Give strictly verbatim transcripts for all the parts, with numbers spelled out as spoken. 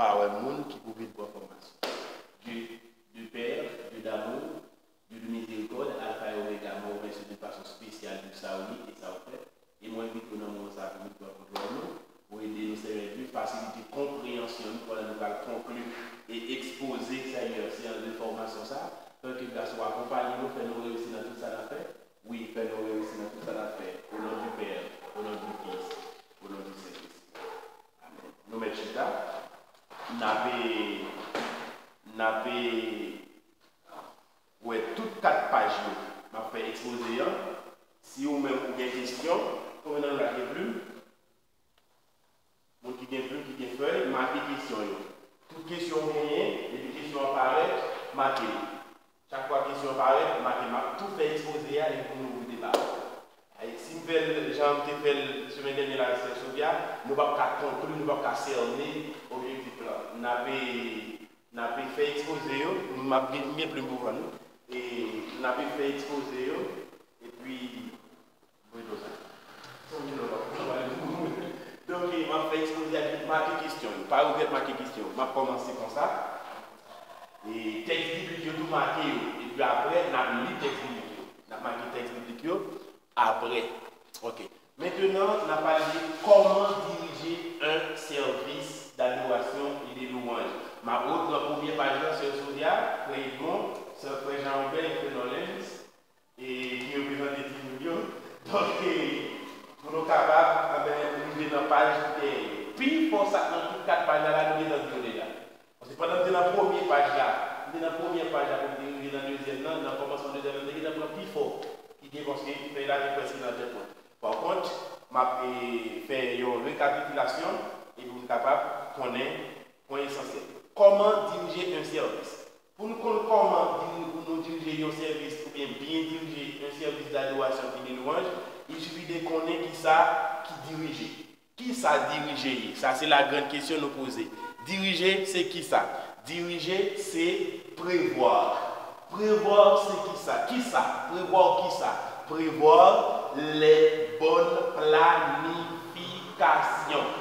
pa wè moun ki pou vin pran fòmasyon. Dieu de père, Dieu d'amour, Dieu de miséricorde, Alpha et Oméga, mwen remèsye w de fason espesyal pou sa w ye e sa w fè. E mwen envite w nan moman sa a pou vin pran kontwòl nou, pou ede nou, Senyè Dye, fasilite konpreyansyon nou pandan nou pral konkli e ekspoze, Senyè, seyans de fòmasyon sa a. Fè ke gras ou akonpanye nou, fè nou reyisi nan tout sa n ap fè. Wi, fè nou reyisi nan tout sa n ap fè. Au nom du Père, au nom du Fils, au nom du Saint-Esprit. Amèn. Nou mèt chita. N ape, n ape wè tout kat paj yo. M ap fè ekspoze an. Si ou menm ou gen kesyon, konbyen nan nou la ki gen plim? Moun ki gen plim, ki gen fèy, make kesyon yo. Tout kesyon ou genyen, depi kesyon an parèt, make l. Chak fwa kesyon an parèt, make l. M ap tou fè ekspoze a epi pou nou ouvri deba. Ay, si m fè l jan m te fè l semèn dènye la, sè Sofia, nou p ap ka konkli, nou p ap ka sène objektif lan. N ape, n ape fè ekspoze yo, m ap gen, m gen plim pou pran nou. E n ape fè ekspoze yo, epi, mwen do sa. Donk, m ap fè ekspoze a, make kesyon yo. Pa regrèt make kesyon yo. M ap kòmanse konsa. E tèks biblik yo tou make yo. Epi apre, n ap li tèks biblik yo. N ap make tèks biblik yo apre. Ok. Maintenant, n ap pale de comment diriger un service d'adoration et de louange. M ap repran premye paj la, sè Sofia, frè Edmond, sè frè Jean Robert, frè Nolens, e ki reprezante timoun yo. Donk, e, pou nou kapab, anben, rive nan paj ki dèyè yo. Pi fò sa nan tout kat paj la, la, nou gentan di yo deja. Paske pandan m te nan premye paj la, m te nan premyè paj la pou m te rive nan dezyèm nan, nan kòmansman dezyèm nan, m te gentan pran pi fò ki gen, paske fèy la te prèske nan tèt mwen. Pa kont, m ap, e, fè yon rekapitilasyon epi pou n kapab konnen pwen esansyèl yo. Comment diriger un service? Pou n konn kòman diri-, pou nou dirije yon sèvis oubyen byen dirije yon sèvis d'adoration et de louange, il suffit de konnen kisa ki dirije. Kisa dirije ye? Sa se la grande question nou poze. Dirije se kisa? Dirije se prevwa. Prevwa se kisa? Kisa? Prevwa kisa? Prevwa les bonnes planifications.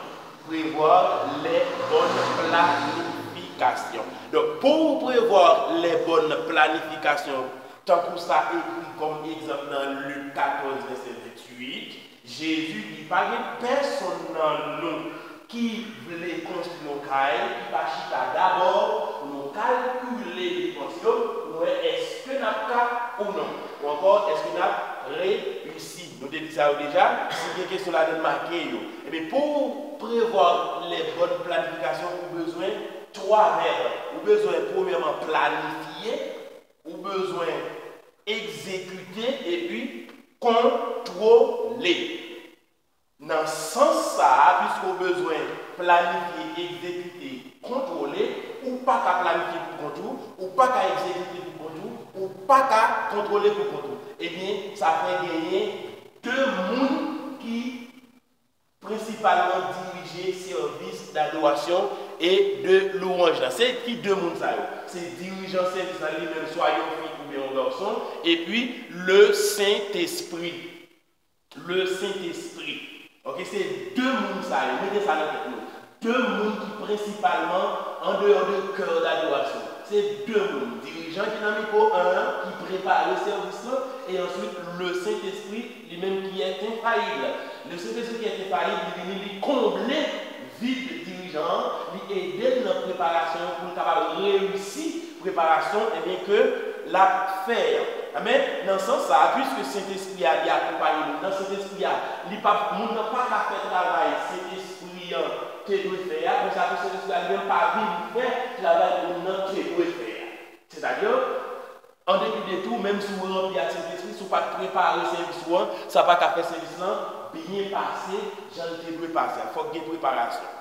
Prevwa les bonnes planifications. Donk, pou w prevwa les bonnes planifications, tankou sa ekri kòm egzanp nan Lik katòz, vèsè venntuit, Jezi di pa gen pèsonn nan nou ki vle konstwi yon kay, ki pa chita dabò pou nou kalkile depans yo, pou nou wè èske n ap ka ou non, ou ankò èske n ap reyisi. Nou te di sa yo deja, si gen kesyon ladan, make yo. Ebyen, pou w prevwa les bonnes planifications, ou bezwen twa vèb. Ou bezwen, premyèman, planifye, ou bezwen egzekite epi kontwole. Nan sans sa a, piske w bezwen planifye, egzekite, kontwole, ou pa ka planifye pou kont ou, ou pa ka egzekite pou kont ou, ou pa ka kontwole pou kont ou. Ebyen, sa fè genyen de moun ki prensipalman dirije sèvis d'adoration et de louange la. Se ki de moun sa yo? Se dirijan sèvis la li menm, swa yon fi oubyen yon gason, epi le Sentespri. Le Sentespri. Ok, se de moun sa yo. Mete sa nan tèt nou. De moun ki prensipalman andeyò de kè d'adoration. Se de moun. Dirijan ki nan mikwo an, ki prepare sèvis lan, e answit le Sentespri, li menm ki est infaillible. Le Sentespri ki est infaillible, li vini, li konble vid dirijan an, li ede l nan preparasyon an pou l kapab reyisi preparasyon, ebyen, ke l ap fè an. Amèn. Nan sans sa a, piske Sentespri a, li akonpaye nou, nan Sentespri a, li pa, moun nan pa ka fè travay Sentespri an te dwe fè a, konsa tou Sentespri a, li menm pa vin fè travay moun nan te dwe fè a. Sètadi, an depi de tou, menm si w ranpli ak Sentespri, si w pa t prepare sèvis ou an, sa pa ka fè sèvis lan byen pase jan l te dwe pase a. Fòk gen preparasyon.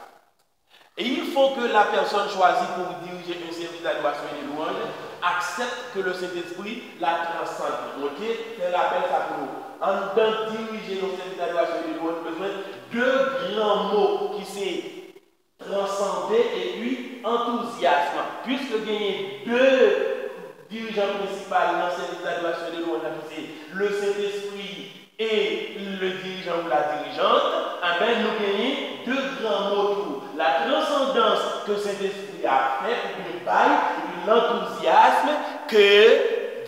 Et il faut que la personne choisie pour diriger un service d'adoration et de louange accepte que le Saint-Esprit la transcende. Mwen te fè rapèl sa pou nou. Anndan dirije yon sèvis d'adoration et de louange, nou bezwen de gran mo ki se transande epi antouzyasm. Piske genyen de dirijan prensipal nan sèvis d'adoration et de louange la ki se le Saint-Esprit e le dirijan ou la dirijant, enben, nou genyen de gran mo tou, la transandans ke Sentespri a fè oubyen bay, epi lantouzyasm ke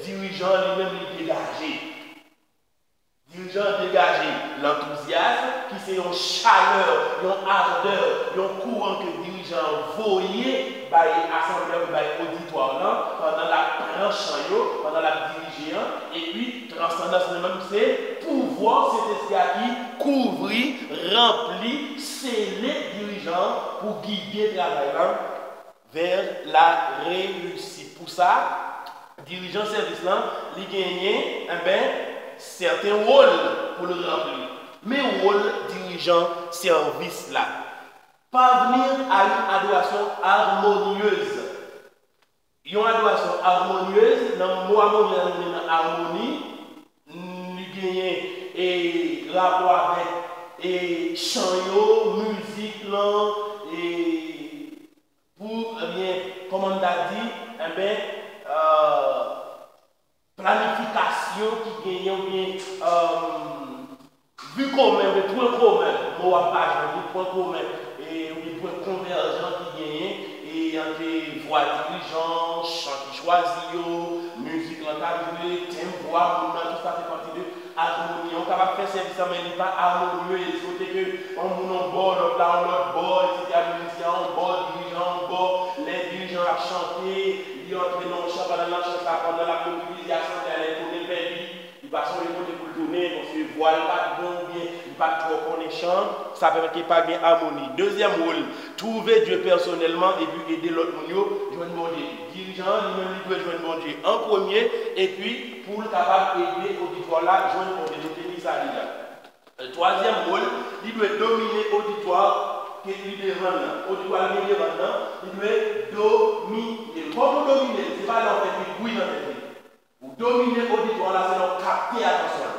dirijan li menm li degaje. Dirijan an degaje lantouzyasm, ki se yon chalè, yon adè, yon kouran ke dirijan an voye bay asanble a, bay oditwa lan, pandan l ap pran chan yo, pandan l ap dirije an, epi transandans li menm se pouvwa Sentespri a ki kouvri, ranpli, sele dirijan an pou gide travay lan vers la réussite. Pou sa, dirijan sèvis lan, li genyen, enben, sèten wòl pou l ranpli. Men wòl dirijan sèvis la. Parvenir à une adoration harmonieuse. Yon adorasyon armonyez, nan mo armonyez la, nou gen nan armoni, li genyen e rapò avèk e chan yo, mizik lan, e pou, ebyen, kòman m ta di, enben, euh, planifikasyon ki genyen oubyen, euh, bi komen oubyen pwen komen, mo a pa jwenn li, pwen komen, e, oubyen pwen konvèjan ki genyen, e, ant vwa dirijan, chan ki chwazi yo, mizik lan k ap jwe, tenb vwa moun nan, tout sa fè pati de armoni an. Ou kapab fè sèvis lan, men li pa armonyez, kote ke yon moun yon bò, lòt la yon lòt bò, etsetera, mizisyen an yon bò, dirijan an yon bò, lè dirijan an ap chante, li antre nan yon chan, pandan l nan chan sa, pandan l ap mobilize asanble a, lè l tounen, l pèdi, li pa sonje kote pou l tounen, paske vwa l pa t bon, oubyen li pa t twò konnen chan, sa pèmèt ke pa gen amoni. Dezyèm wòl, trouver Dieu personnellement epi ede lòt moun yo jwenn Bondye. Dirijan an, li menm, li dwe jwenn Bondye an premye, epi pou l kapab ede oditwa la jwenn Bondye. Nou te di sa deja. Twazyèm wòl, li dwe domine oditwa ke li devan nan. Oditwa l gen devan nan, li dwe domine l. Kòman w domine l? Se pa lè w fè bigwi nan tèt li. Ou domine oditwa la, se lè w kapte atansyon l.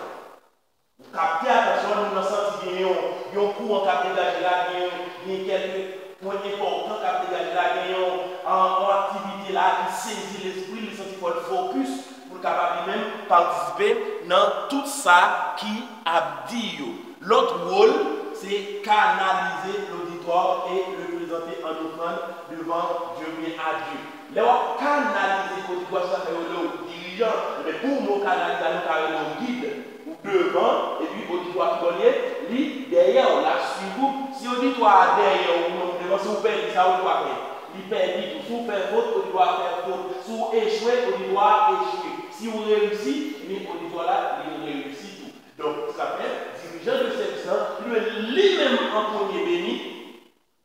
Ou kapte atansyon l, moun nan santi gen yon, yon kouran k ap degaje la, gen, gen kèlke pwen enpòtan k ap degaje la, gen yon, an, yon aktivite la ki sezi lespri l, li santi fò l fokis pou l kapab li menm patisipe nan tout sa ki ap di yo. Lòt wòl, se kanalize loditwa e reprezante an ofrann devan Dye oubyen a Dye. Lè w ap kanalize oditwa, sa fè yo rele w dirijan, men pou mo kanalize a, nou ka rele w gid. Ou devan, epi oditwa ki bò l ye, li dèyè w, l ap swiv ou. Si oditwa a dèyè w, ou menm devan, si w pèdi, sa oditwa fè? Li pèdi tou. Si w fè fot, oditwa a fè fot. Si w echwe, oditwa a echwe. Si w reyisi, ebyen oditwa la, li reyisi tou. Donk, sa fè, dirijan de sèvis lan, li dwe li menm an premye beni,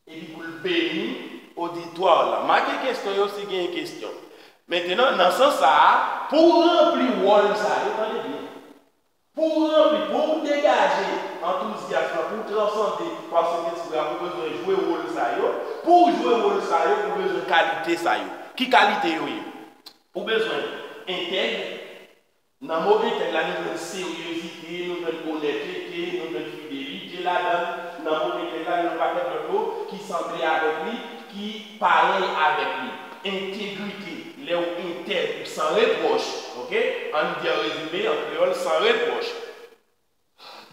epi pou l beni oditwa lan. Make kesyon yo si gen kesyon. Mentenan, nan sans sa a, pou w ranpli wòl sa yo, tande byen. Pou w ranpli, pou w degaje antouzyas lan, pou w transande pa Sentespri a, ou bezwen jwe wòl sa yo. Pou w jwe wòl sa yo, ou bezwen kalite sa yo. Ki kalite yo ye? Ou bezwen entèg. Nan mo entèg la, nou jwenn seryezite, nou jwenn onètete, nou jwenn fidelite ladan l. Nan mo entèg la, gen yon pakèt lòt mo ki sanble avèk li, ki parèy avèk li. Entegrite, lè w entèg, ou san repwòch, oke? Ann di an rezime, an kreyòl, san repwòch.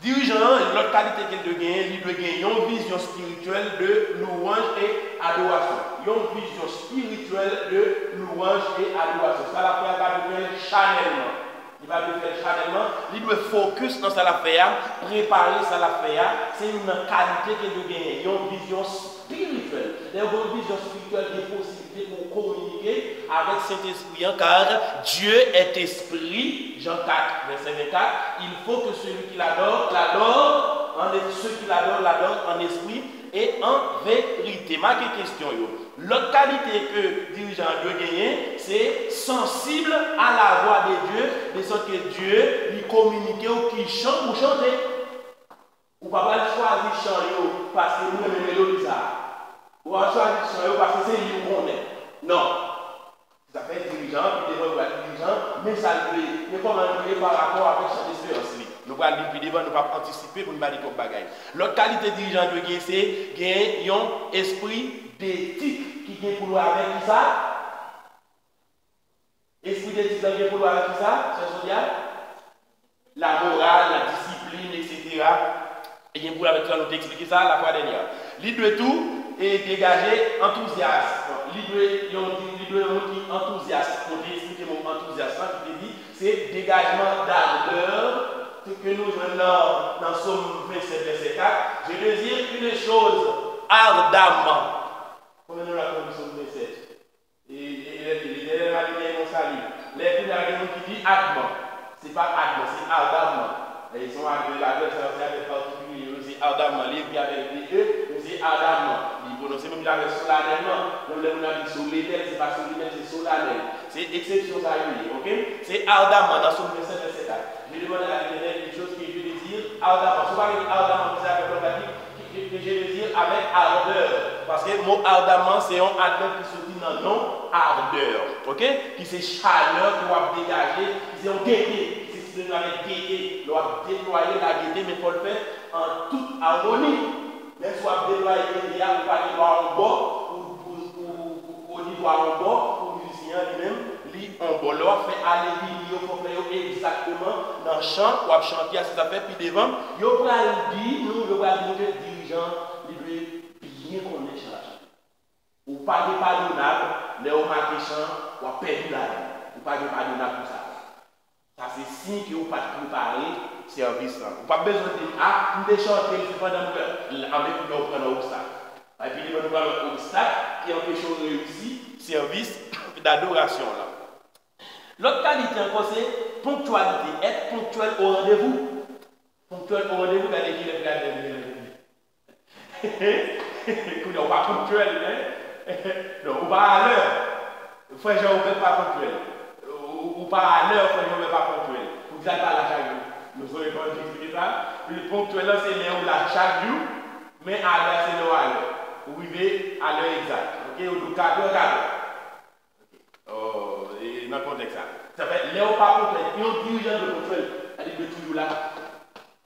Dirijan an, lòt kalite ke l dwe genyen, li dwe gen yon vizyon espirityèl de louanj e adorasyon. Yon vizyon espirityèl de louanj e adorasyon. Sa l ap fè a, l pa dwe fè l chanèlman. Li pa dwe fè l chanèlman. Li dwe fokis nan sa l ap fè a, prepare sa l ap fè a. Se youn nan kalite ke l dwe genyen, yon vizyon espirityèl. Lè w gen yon vizyon espirityèl, gen posiblite pou w kominike avèk Sentespri an, car Dieu est esprit, Jean quatre, verset vingt-quatre, il faut que celui qui l'adore, l'adore en es-, ceux qui l'adorent, l'adorent en esprit et en vérité. Make kesyon yo. Lòt kalite ke dirijan an dwe genyen, se sensible à la voix de Dieu, de sorte que Dieu li kominike w ki chan pou chante. Ou pa pral chwazi chan yo paske m renmen melodi sa a. Ou pa pral chwazi chan yo paske se li ou konnen. Non. Sa fè dirijan an, pi devan yo pral dirijan, men sa l vle, men kòman l vle pa rapò avèk chan desperans li. Nou pral li pi devan, nou p ap antisipe pou n pa di twòp bagay. Lòt kalite dirijan an dwe gen, se gen yon espri detik ki gen pou l wè avèk kisa? Espri detik lan gen pou l wè avèk kisa, sè Sonia? Lamoral, ladisiplin, etsetera. Li gen pou l avèk sa nou te eksplike sa lafwa dènyè a. Li dwe tou e degaje antouzyas. Li dwe yon, li dwe yon moun ki antouzyas. Mwen te eksplike mo antouzyas lan, ki te di, se degajman d'ardeur ke nou jwenn nan, nan Sòm vennsèt, vèsè kat. Je désire une chose ardemment. Konbyen nou la konn Sòm vennsèt? E, e, e, L'Éternel m'a dit, mon salut. Lè kounye a gen moun ki di adman. Se pa adman, se ardamman. E se yon advèb, advèb sa yo se advèb patikilye, yo se ardamman. Li ekri avèk de e, yo se ardamman. Li pwononse menm jan avèk solanèlman. Menm lè moun ap di solenèl, se pa solenèl, se solanèl. Se eksepsyon sa yo ye, oke? Se ardamman nan Sòm vennsèt, vèsè kat. Je demande à l'Éternel une chose que je désire ardemment. Si w pa gen ardamman, se avèk lòt la ki, ki, ki, que je désire avec ardeur. Paske mo ardamman se yon advèb ki soti nan non ardeur, oke? Ki se chalè ke w ap degaje, ki se yon gete, ki se sinonим avèk gete. Lè w ap deplwaye lagete, men fò l fèt an tout amoni. Menm si w ap deplwaye gete a, ou pa gen dwa yon bò, ou, ou, ou, ou, o nivwa yon bò, pou mizisyen an li menm, li yon bò. Lè w ap fè ale vini yo, fò w fè yo egzakteman nan chan w ap chante a, se sa fè pi devan, yo pral di nou, yo pral di nou ke dirijan an, li dwe byen konnen chan l ap chante. Ou pa depadonab, lè w make chan, w ap pèdi lavi. Ou pa depadonab pou sa. Sa se siy ke ou pa t prepare sèvis lan. Ou p ap bezwen di m, a, m te chante l, se pandan m, anben kounye a ou pran nan ou sa. Epi li ban nou pran lòt obstak ki anpeche w reyisi sèvis dadorasyon w lan. Lòt kalite ankò se ponktyalite, être ponctuel au rendez-vous. Ponctuel au rendez-vous, gade kilè Philadelphia vini. Kounye a, ou pa ponktyèl, hein? Non, ou pa alè. Frè Jean Robert pa ponktyèl. Ou, ou pa alè, frè Jean Robert pa ponktyèl. Poukisa l pa la chak jou? Nou sonje kòman nou te eksplike sa? Ponktyèl lan, se lè ou la chak jou, men alè, se lè w alè. Ou rive alè egzak. Oke? Ou di w katè, katè. Oh, e nan kontèks sa. Sa fè, lè ou pa ponktyèl, yon dirijan dwe ponktyèl, sa vle di dwe toujou la.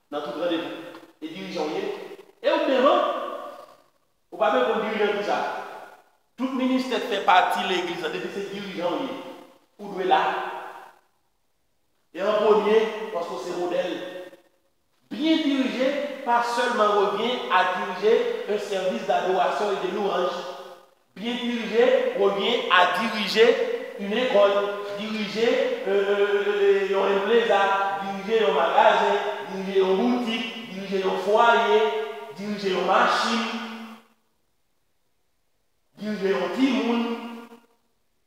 Nan tout randevou. E dirijan w ye. E ou menm, ou pa menm konn dirijan ki sa. Tout ministè k fè pati legliz la, depi se dirijan w ye, ou dwe la. E an premye, paske w se modèl. Bien diriger, pas seulement revient à diriger un service d'adoration et de louange. Bien diriger revient à diriger une école, diriger euh, euh, euh, yon empreza, dirije yon magazen, dirije yon boutik, dirije yon fwaye, dirije yon machin, dirije yon timoun,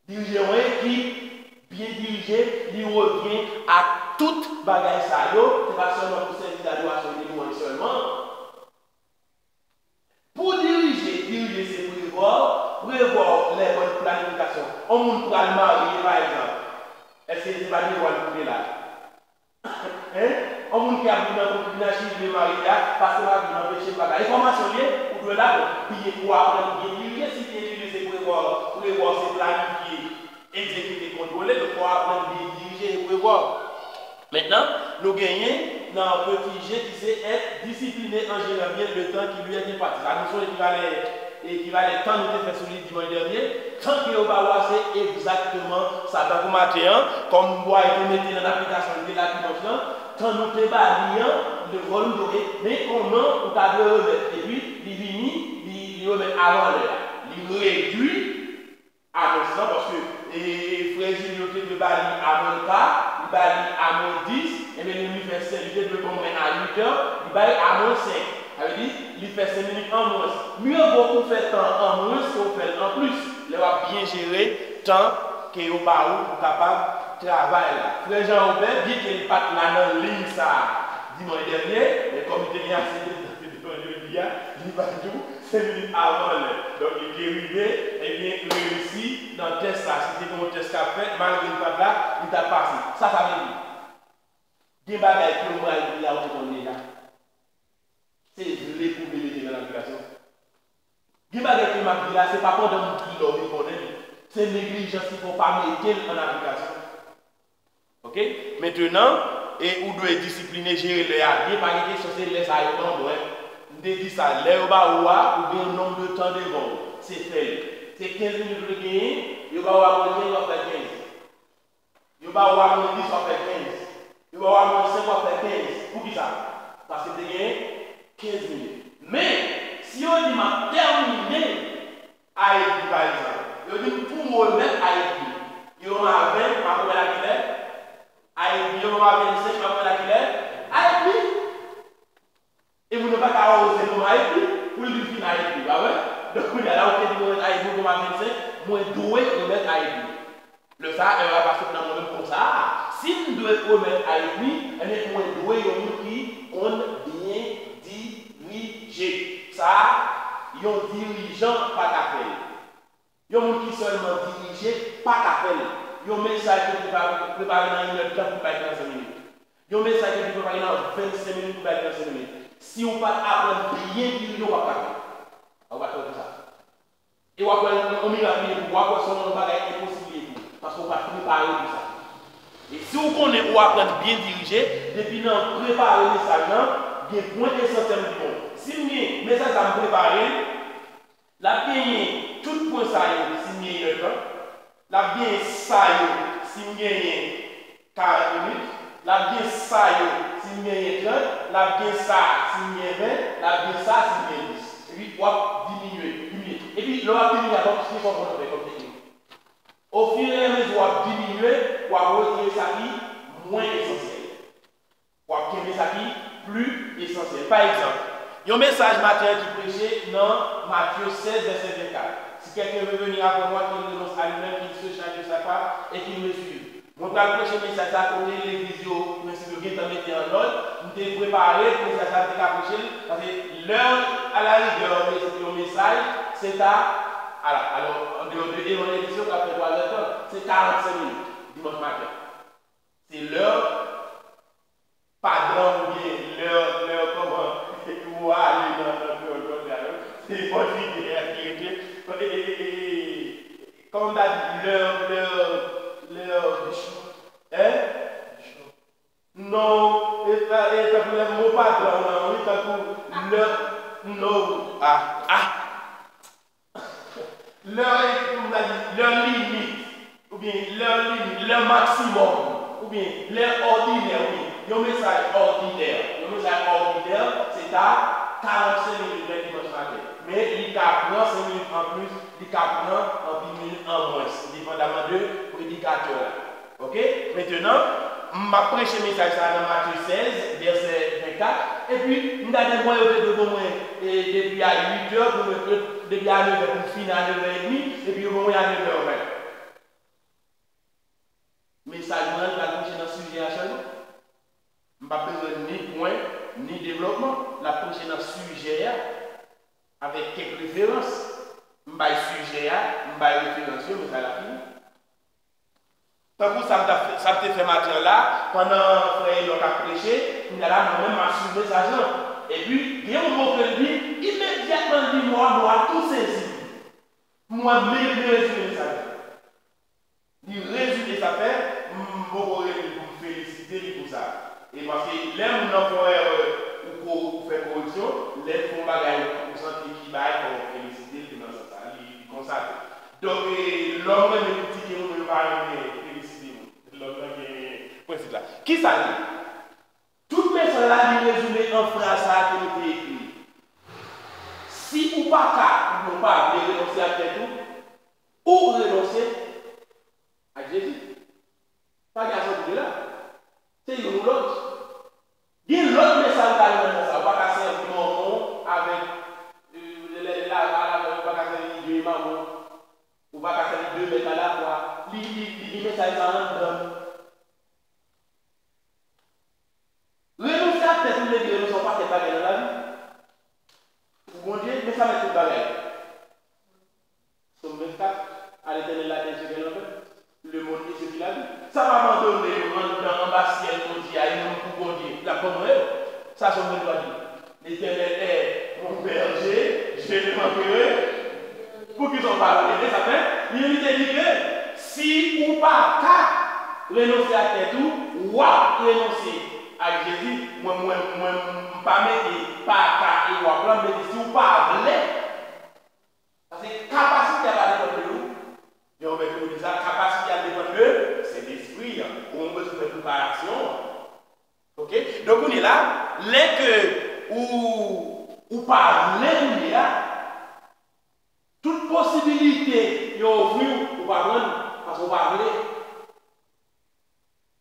dirije yon ekip, byen dirije, li revyen a tout bagay sa yo, se pa sèlman pou sèvis dadorasyon e de louwanj sèlman. Pou dirije, dirije se prevwa, prevwa lè bòn planifikasyon. On moun pral marye, pa egzanp, èske se pa devwa l pou te la? Hein? On moun ki ap viv nan konkibinaj ki vle marye a, paske mari l anpeche l pa ka. Enfòmasyon l ye, ou dwe la, bon, byen pou aprann byen dirije, si byen dirije se prevwa, prevwa se planifye, egzekite, kontwole, donk fò w aprann byen dirije e prevwa. Mentnan, nou genyen nan peti je ki se être discipliné en gérant bien le temps qui lui est imparti. Sa nou sonje ki valè, e ki valè tan nou te fè sou li dimanch dènye. Tan ke yo ba w a se egzakteman sa. Tankou maten an, kòm bwa yo te mete l an aplikasyon, li te la dimanch lan, tan nou te ba li an, li te vòl ou te, men kòman ou ta dwe remèt. Epi, li vini, li, li remèt avan lè a. Li redui anons lan, paske, e, e, frè Jilyo te dwe ba li a mwen ka, li ba li a mwen dis, enben li, li fè senk, li te dwe ban mwen a uit è, li bay a mwen senk. Sa vle di, li fè senk minit an mwens. Mye vo ou fè tan an mwens ke ou fè l an plis. Lè w ap byen jere tan ke yo ba ou pou kapab travay la. Frè Jean Robert, byenke li pa t la nan liy sa a dimanch dènye, men kòm li te gen ase de tan devan jodi a, li pa di w senk minit avan lè. Donk, li te rive, ebyen, reyisi nan tès sa. Si te gen yon tès k ap fèt, malgre li pa t la, li t ap pase. Sa sa vle di? Gen bagay ke ou pral di la, ou te konn deja. Se vle pou vle mete l an aplikasyon. Gen bagay ke m ap di la, se pa pandan m di la ou vin konnen l. Se neglijans ki fè w pa mete l an aplikasyon. Oke? Mentnan, e ou dwe disipline, jere lè a byen, pa gen kesyon se lè sa a yo ban mwen. M te di sa, lè yo ba ou a, ou gen yon nonb de tan devan w. Se fè l. Se kenz minit ou te genyen, yo ba ou a mwen kenz, w ap fè kenz. Yo ba ou a mwen dis, w ap fè kenz. Yo ba ou a mwen senk, w ap fè kenz. Poukisa? Paske te gen kenz minit. Men, Si yo di m ap tèmine a epi, pa egzanp, yo di m pou m remèt a epi, yo ban m a ven, m ap remèt a kilè? A epi, yo ban m a vennsenk, m ap remèt a kilè? A epi. E moun nan pa ka oze ban m a epi, pou l di l fin a epi, pa vre? Donk, kounye a la, ou te di mwen remèt a epi, ou ban m a vennsenk, mwen dwe remèt a epi. Lè sa a, erè a pa sot nan mwen menm konsa a. Si m dwe remèt a epi, ebyen, mwen dwe yon moun ki konn byen dirije. Sa a, yon dirijan pa ka fè l. Yon moun ki sèlman dirije pa ka fè l. Yon mesaj ke w prepare, prepare nan inèdtan pou bay trannsenk minit. Yon mesaj ke w prepare nan vennsenk minit pou bay trannsenk minit. Si w pa t aprann byen dirije, w p ap ka fè l. Ou pa t wè pou sa. E w ap wè yon mirak li ye pou w, w ap wè se yon bagay enposib li ye pou w, paske w pa t prepare pou sa. E si w konnen ou aprann byen dirije, depi nan prepare mesaj lan, gen pwen esansyèl ou di bon, si m gen mesaj sa m prepare l, l ap genyen tout pwen sa yo si m gen inèdtan. L ap genyen sa yo si m genyen karant minit. L ap gen sa yo si m genyen trant. L ap gen sa si m gen ven. L ap gen sa si m gen dis. Epi w ap diminye, diminye. Epi lè w ap diminye a, kòm se kòm w ap fè kòm teknik. Ofiramezi w ap diminye, w ap retire sa ki mwen esansyèl. W ap kenbe sa ki pli esansyèl. Pa egzanp, yon mesaj maten an ki preche nan Matye sèz, vèsè vennkat. Si quelqu'un veut venir après moi, qu'il renonce à lui-même, qu'il se charge de sa croix et qu'il me suive. Mwen pral preche mesaj sa kote legliz yo, prensip yo gentan mete an lòd. M te prepare pou mesaj sa, m te ka preche l, paske lè, alarigè, yon mes-, yon mesaj, se ta, ala, alò, andeyò de evanjelis yo, k ap fè twazè tan, se karannsenk minit, dimanch maten. Se lè padran oubyen lè, lè kòman ou ale nan, nan kreyòl jodi a, non? Se pòt lide a ki rete. E, e, e, e, kòman m ta di, lè, lè, lè, hein? Non, e, e, tankou lè mo padran nan, wi, tankou lè, non, ah, ah. Lè, kòm m ta di, lè limit, oubyen lè limit, lè maksimòm, oubyen lè òdinè, oubyen yon mesaj òdinè. Yon mesaj òdinè, se ta karannsenk minit lè dimanch maten. Men li ka pran senk minit anplis, li ka pran anpil minit anmwens, depandaman de predikatè a. Oke? Mentenan, m ap preche mesaj sa a nan Matye sèz, vèsè vennkat, epi m gade mwen yo te dwe ban mwen, e, depi a uit è pou mwen, e, depi a nèf è pou m fini a nèf è edmi, epi yo ban mwen a nèf è ven. Mesaj mwen an pral preche nan sijè a sèlman. M p ap bezwen ni pwen, ni devlòpman. L ap preche nan sijè a, avèk kèk referans. M bay sijè a, m bay referans yo, mesaj la fini. Tankou sa m t ap fè, sa m te fè maten an la, pandan frè Enòk ap preche, kounye a la, mwen menm, m ap swiv mesaj lan. Epi, gen yon mo ke l di, imedyatman l di mo a, mwen tou sezi. Mwen, men, men rezime mesaj la. Li rezime sa fè, m poko rele l pou m felisite li pou sa. E paske lè moun nan fè yon erè, ou ko-, ou fè koreksyon, lè l fè yon bagay ou santi ki bay, fò w felisite l nan sans sa. Li, li konsa tou. Donk, e, lòm renmen kritike moun, men yo pa renmen felisite moun. Lòm nan gen prensip la. Kisa l ye? Tout mesaj la, li rezime an fraz sa a ke nou te ekri. Si ou pa ka, oubyen ou pa vle renonse ak tèt ou, ou renonse ak Jezi. Pa gen a sòti de la. Se youn ou lòt. Gen lòt mesaj ou ka jwenn nan sa. Ou pa ka sèvi manman w avèk, euh, lè, lè, la, la, la, ou pa ka sèvi de manman w. Ou pa ka sèvi de mèt alafwa. Li, li, li gen mesaj sa anndan. Renonse ak tèt ou vle di renonse a yon pakèt bagay nan lavi. Pou Bondye, men sa mèt tout bagay. Sòm vennkat, à l'Éternel la terre et ce qu'elle enveloppe, le monde et ce qu'il habite. Sa m abandone yo anndan anba syèl Bondye a, e moun pou Bondye, l ap ban mwen yo. Sa Sòm venntwa di. L'Éternel est mon berger, je ne manquerai. Poukisa w pa rele sa fè? Li menm li te di ke si ou pa ka renonse ak tèt ou, w ap renonse ak Jezi. Mwen, mwen, mwen, m pa mete pa ka e w ap la, m mete si w pa vle. Paske kapasite a pa depann de ou. Jan Wobè toujou di sa, kapasite a depann de Sentespri an. Ou bezwen fè preparasyon an. Oke? Donk, kounye la, lè ke ou, ou Ou pa vle kounye a. Tout posibilite yo ofri w, ou pa pran l, paske ou pa vle.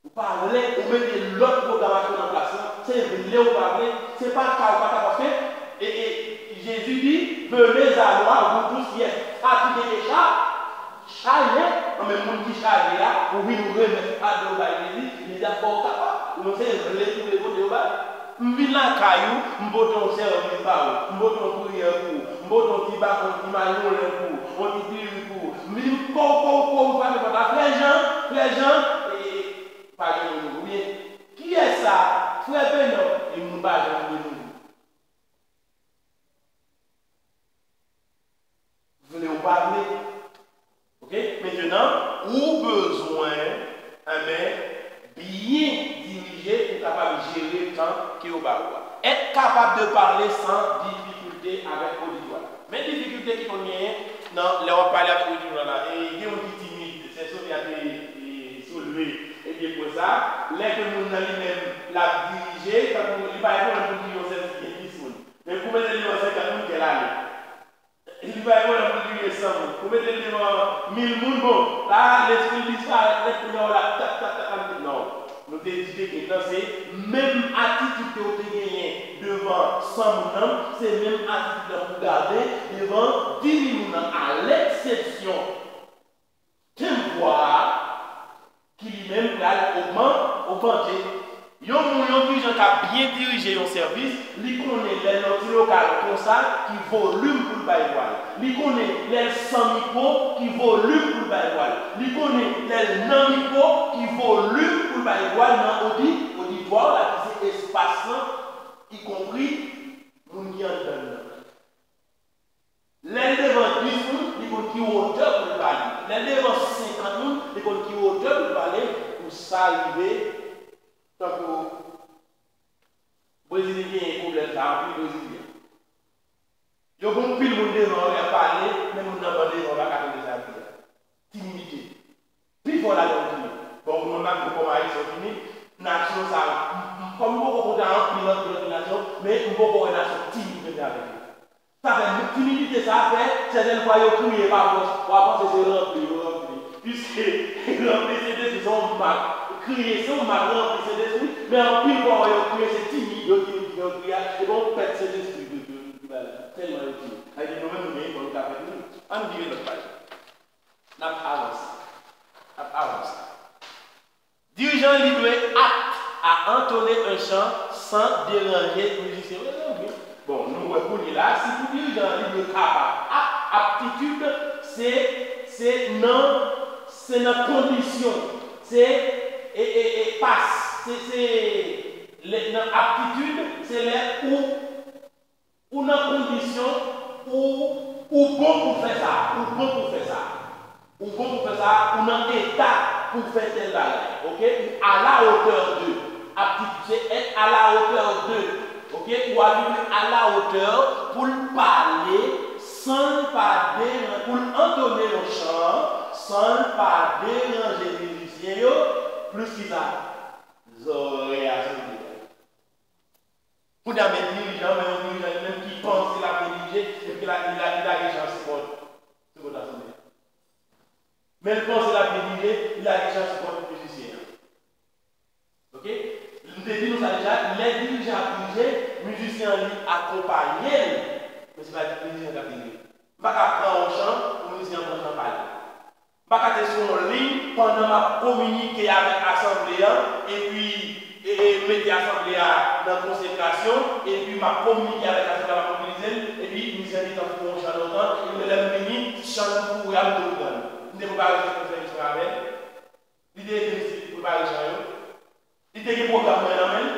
Ou pa vle, ou mete lòt pwogramasyon nan plas lan, se vle ou pa vle, se pa ka ou pa ka, paske e, e, Jezi di, venez à moi, vous tous qui êtes fatigués et cha-, chaje, anben moun ki chaje a, ou vin ou remèt fado bay Jezi, Jezi ap ba w kapab, ou se vle tou le kote yo bay. M vin lakay ou, m pote yon sèvis ba ou, m pote yon priyè pou ou, m pote yon ti bakon, yon ti mayo len pou ou, yon ti diri pou ou. M vin m kou, kou, kou, m frape pòt la, frè Jan, frè Jan, e, e, pa gen moun ouvri. Kiyès sa? Frè Benon. E moun pa janm gen moun. Vle ou pa vle. Oke? Mentenan, ou bezwen, enben, byen dirije pou kapab jere tan ke yo ba ou a. Être capable de parler sans difficulté avec auditoire. Men difikilte ki konn genyen nan lè w ap pale avèk oditwa la. E gen moun ki timid, sè Sofia te, e, soulve, ebyen, pwen sa, lè ke moun nan li menm l ap dirije, tankou li pa gen pwoblèm pou l dirije yon sèvis ki gen dis moun. Men pou mete l devan senkant moun, kè l ale. Li pa gen pwoblèm pou l dirije san moun. Pou mete l devan mil moun, bon, la, lespri l disparèt nèt, kounye a w la, tap, tap, tap, tap, non. Nou te di te gen nan, se menm atitid ke w te genyen devan san moun nan, se menm atitid la pou w gade devan dis mil moun nan, à l'exception tenb vwa a, ki li menm pral ogman-, ogmante. Yon moun, yon dirijan k ap byen dirije yon sèvis, li konnen lè l nan ti lokal konsa, ki volim pou l bay vwa l. Li konnen lè l san mikwo, ki volim pou l bay vwa l. Li konnen lè l nan mikwo, ki volim pou l bay vwa l nan odi-, oditwa la, ki se espas lan, ikonpri moun ki anndan l nan. Lè l devan dis moun, li konn ki wotè pou l pale. Lè l devan senkant moun, li konn ki wotè pou l pale pou sa rive, tankou Brezil genyen pwoblèm sa, anpil Brezilyen. Yo gen anpil moun devan yo, y ap pale, men moun nan bò devan yo pa ka tande sa y ap di a. Timidite. Pifò ladan yo timid. Bon, mwen, m ap di w kòm Ayisyen timid, nasyon sa yo, m, m, kòm m poko kontre a anpil, anpil, anpil nasyon, men m poko wè nasyon timid menm jan avèk yo. Sa fè, timidite sa fè, sètèn fwa yo kriye pa fòs, w a panse se ranpli yo ranpli. Piske ranpli Sentespri se yon mak. Kriye se yon mak ranpli Sentespri, men anpil fwa w wè yo kriye, se timid yo, timid ki fè yo kriye a, epi yon pèt Sentespri ki, ki, ki ba yo. Tèlman yo timid. Sa vle di nou menm nou genyen, fò nou ka fè nou. Ann vire lòt paj. N ap avanse. N ap avanse. Dirijan li dwe apte à entonner un chant sans déranger mizisyen yo. Bon, nou wè kounye la, si pou dirijan li dwe kapab. Ap-, aptitid, se, se nan, se nan kondisyon. Se, e, e, e, pas, se, se, lè, nan aptitid, se lè ou Ou nan kondisyon, ou, ou bon pou fè sa, ou bon pou fè sa. Ou bon pou fè sa, ou nan eta pou fè tèl bagay, oke? Ou à la hauteur de. Aptitid, se être à la hauteur de, oke? Ou a livre à la hauteur pou l pale san l pa deran-, pou l antone yon chan, san l pa deranje mizisyen yo, plis ki sa, zòrèy a sanble. Kounye a, men dirijan, men yon dirijan li menm ki panse l ap byen dirije, epi la, li la, li lage chan sou kòd, sou kòd asanble a. Men l panse l ap byen dirije, li lage chan sou kòd mizisyen an. Oke? M te di nou sa deja, lè dirijan ap dirije, mizisyen an li akonpaye l, men se pa mizisyen an k ap dirije. M pa ka pran yon chan pou mizisyen an pran chan pa l. M pa ka te sou yon liy pandan m ap kominike avèk asanble a, epi, e, e, mete asanble a nan konsekrasyon, epi m ap kominike avèk asanble a, m ap mobilize l, epi mizisyen an gentan fè yon chan lontan, epi lè m vini, chan nan foure a, m tou pran l. M te prepare sèvis mwen avè l. Li te ede m prepare chan yo. Li te gen pwogram mwen nan men l.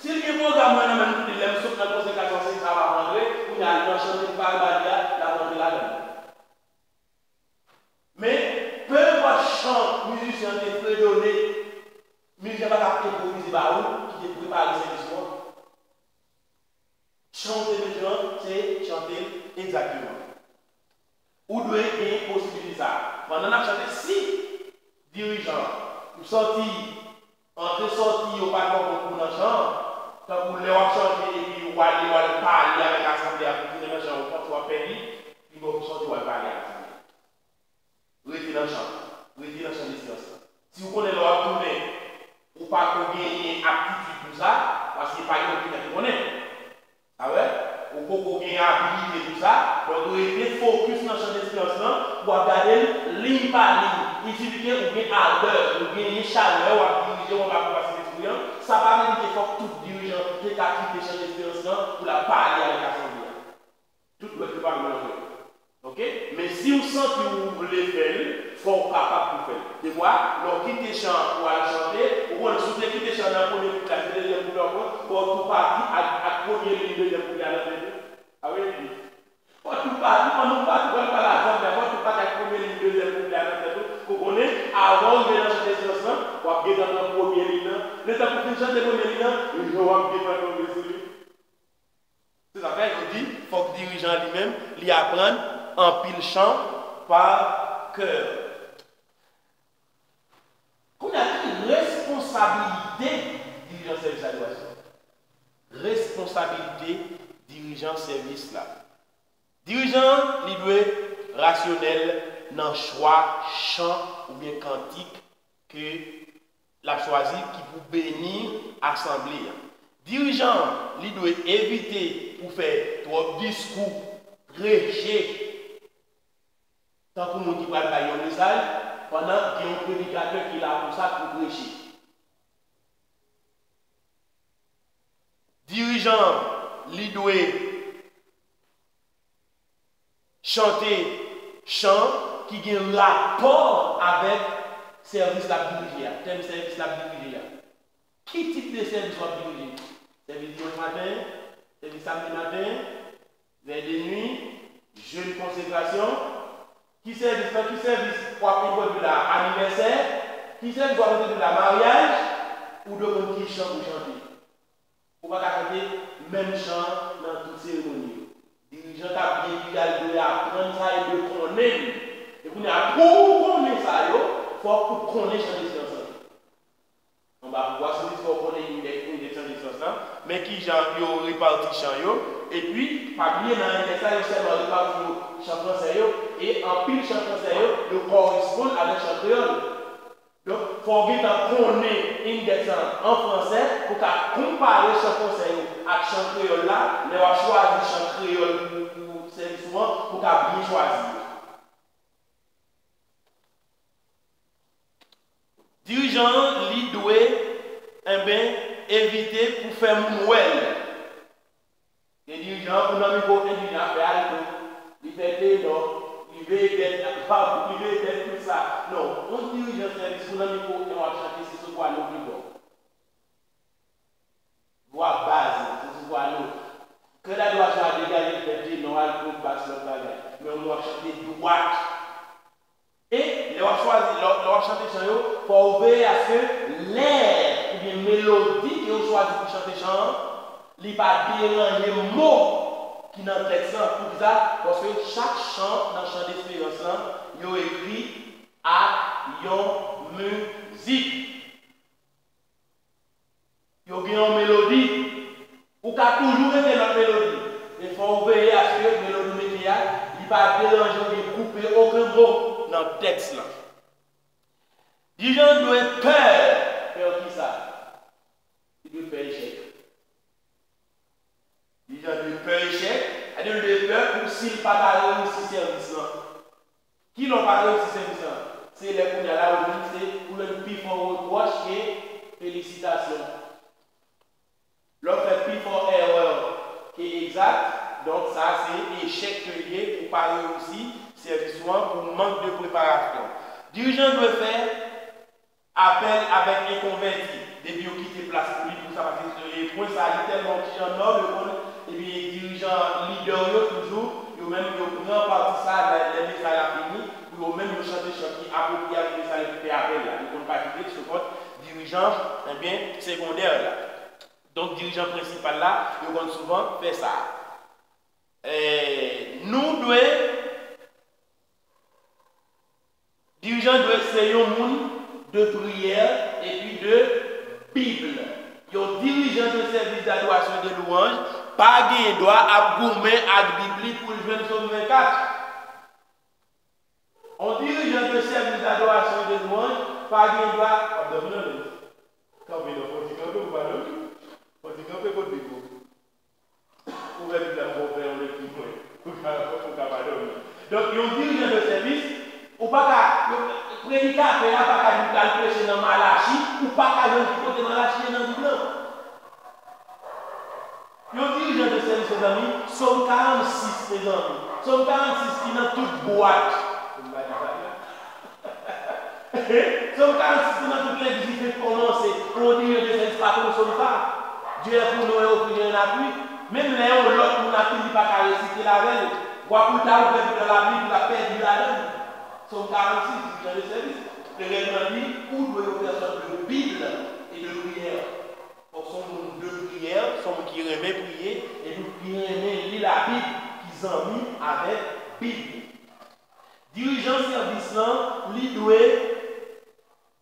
Si l gen pwogram mwen nan men l, m koute lè m sot nan konsekrasyon, se sa m ap rantre, kounye a, nan chan m te prepare ba li a, l ap rantre ladan l. Men, peu importe chan mizisyen an te fredone, mizisyen an pa t ap enpwovize ba ou ki te prepare sèvis ou an. Chan w te bezwen an, se chante l egzakteman. Ou dwe gen posibilite sa a. Pandan n ap chante, si dirijan an santi antre sòti yo pa twò bon pou nan chan an, tankou lè w ap chante epi w al, w al pale avèk asanble a pou tounen nan chan, ou panse w ap pèdi, pi bon pou sòti w al pale ak asanble a. Rete nan chan. Rete nan chan de silans lan. Si w konnen lè w ap tounen, ou pa ko genyen aptitid pou sa, paske pa gen moun ki fè w konnen. A wè, ou poko gen abilite pou sa, donk rete fokis nan chan de silans lan, w ap gade l liy pa liy. Il suffit ke ou gen adè, ou genyen chalè, w ap dirije, w ap akonpase lespri an. Sa pa vle di ke fòk tout dirijan te ka kite chan de silans lan pou l ap pale avèk asanble a. Tout dwèt yo pa menm longè. Oke? Men si w santi w vle fè l, fò w kapab pou fè l. Defwa, lè w kite chan an pou w al chante, ou konnen si w te kite chan nan premye koupla, se dezyèm koupla w pran, fò w tou pati ak, ak premye liy dezyèm koupla nan tèt ou. A wi, epi, fò w tou pati, pandan w pati pral pale asanble a, fò w tou pati ak premye liy dezyèm koupla nan tèt ou, pou w konnen, avan w rive nan chan de silans lan, w ap gentan pran premye liy lan. Letan pou w fin chante premye liy lan, w ap gentan tonbe sou li. Se sa k fè yo di, fòk dirijan an li menm, li aprann anpil chan pa kè. Kounye a, ki responsabilite dirijan sèvis la dwe asime? Responsabilite dirijan sèvis la. Dirijan an, li dwe rasyonèl nan chwa chan oubyen kantik ke l ap chwazi ki pou beni asanble a. Dirijan an, li dwe evite pou fè twòp diskou, preche, tankou moun ki pral bay yon mesaj, pandan gen yon predikatè ki la pou sa, pou preche. Dirijan an, li dwe chante chan ki gen rapò avèk sèvis l ap dirije a, tèm sèvis l ap dirije a. Ki tip de sèvis w ap dirije? Sèvis dimanch maten, sèvis samdi maten, vè de nwi, jèn konsekrasyon? Ki sèvis, nan ki sèvis w ap entwodui la? Anivèsè? Ki sèvis w ap entwodui la? Maryaj? Ou dwe konn ki chan pou chante. Ou pa ka chante menm chan nan tout seremoni yo. Dirijan k ap byen dirije a, li dwe aprann sa e dwe konnen l. E kounye a, pou w konnen sa yo, fòk ou konnen chan de silans lan. Anba pouvwa Solis, fò w konnen endèks, endèks chan de silans lan, men ki jan yo repati chan yo, epi, pa bliye nan endèks la, yo sèlman repati yo chan fransè yo, e anpil chan fransè yo, yo kòresponn avèk chan kreyòl. Donk, fò w gentan konnen endèks lan an fransè pou w ka konpare chan fransè yo ak chan kreyòl la, lè w ap chwazi chan kreyòl pou, pou sèvis ou an, pou w ka byen chwazi yo. Dirijan an, li dwe, enben, evite pou fè moun wè l. Gen dirijan, ou nan mikwo, endirijan ap fè alto, li fè tenò, li vedèt, li vedèt tout sa. Non, yon dirijan sèvis, ou nan mikwo, e w ap chante, se sou vwa lo ki bon. Vwa baz, se sou vwa lo. Kè dadwasyon a degaje, li fè tenò, alto, bas, lòt bagay. Men ou w ap chante dwat. E lè w ap chwazi, lè w, lè w ap chante chan yo, fò w veye aske lè oubyen melodi ke w chwazi pou chante chan an, li pa deranje mo ki nan tèks lan. Poukisa? Paske chak chan nan chan desperans lan, yo ekri ak yon mizik. Yo gen yon melodi. Ou ka toujou mete lòt melodi. Men fò w veye aske melodi w mete a, li pa deranje oubyen koupe okenn mo nan tèks lan. Dirijan an dwe pè. Pè kisa? Li dwe pè echèk. Dirijan an dwe pè echèk. Sa vle di li dwe pè pou si l pa ta reyisi sèvis lan. Kilè w pa reyisi sèvis lan? Se lè kounye a la ou jwenn, se ou jwenn pi fò repwòch ke felisitasyon. Lè w fè pi fò erè ke egzak, donk sa se echèk ke l ye pou w pa reyisi sèvis ou an pou mank de preparasyon. Dirijan an dwe fè apèl avèk enkonvèti, depi yo kite plas pou li pou sa, paske, e, pwen sa a, li tèlman yon ti jan nòb, yo konn, epi dirijan, lidè yo toujou, yo menm, yo pran pati sa a, lè, lè mesaj la fini, pou yo menm, yo chante chan ki apwopriye avèk mesaj ki fè apèl la. Yo konn pa kite l, sou kont dirijan, ebyen, segondè la. Donk, dirijan prensipal la, yo konn souvan fè sa a. E, nou dwe Dirijan dwe se yon moun de priyè epi de Bib. Yon dirijan de sèvis dadorasyon e de lwanj pa gen dwa ap goumen ak Bib li pou l jwenn Sòm vennkat. On dirijan de sèvis dadorasyon e de lwanj pa gen dwa, w ap dòmi nan lòt. Kanpe non, fò w ti kanpe pou w pa dòmi. Fò w ti kanpe kot Bib ou. Ouvè Bib la pou w fè yon lekti mwen. Pou w ka, pou w ka pa dòmi. Donk, yon dirijan de sèvis, ou pa ka, predikatè a pa ka di w al preche nan Malachi, ou pa ka jwenn ki kote Malachi ye nan Bib lan. Yon dirijan de sèvis, mezanmi, Sòm karannsis, mezanmi. Sòm karannsis ki nan tout bwat. Sòm karannsis ki nan tout legliz, li fenk kòmanse. Pou yon dirijan de sèvis pa konn Sòm sa. Dieu est pour nous et offrir un appui. Menm lè yon lòt moun ap li, li pa ka resite l avè l. W ap ou ta ouvè Bib la, l ap li, l ap pèdi ladan l. Sòm karannsis, dirijan de sèvis. Erèzman, li, ou dwe yon pèsòn de Bib e de priyè. Fòk se yon moun de priyè, se yon moun ki renmen priye, epi ki renmen li Labib, ki zanmi avèk Bib. Dirijan sèvis lan, li dwe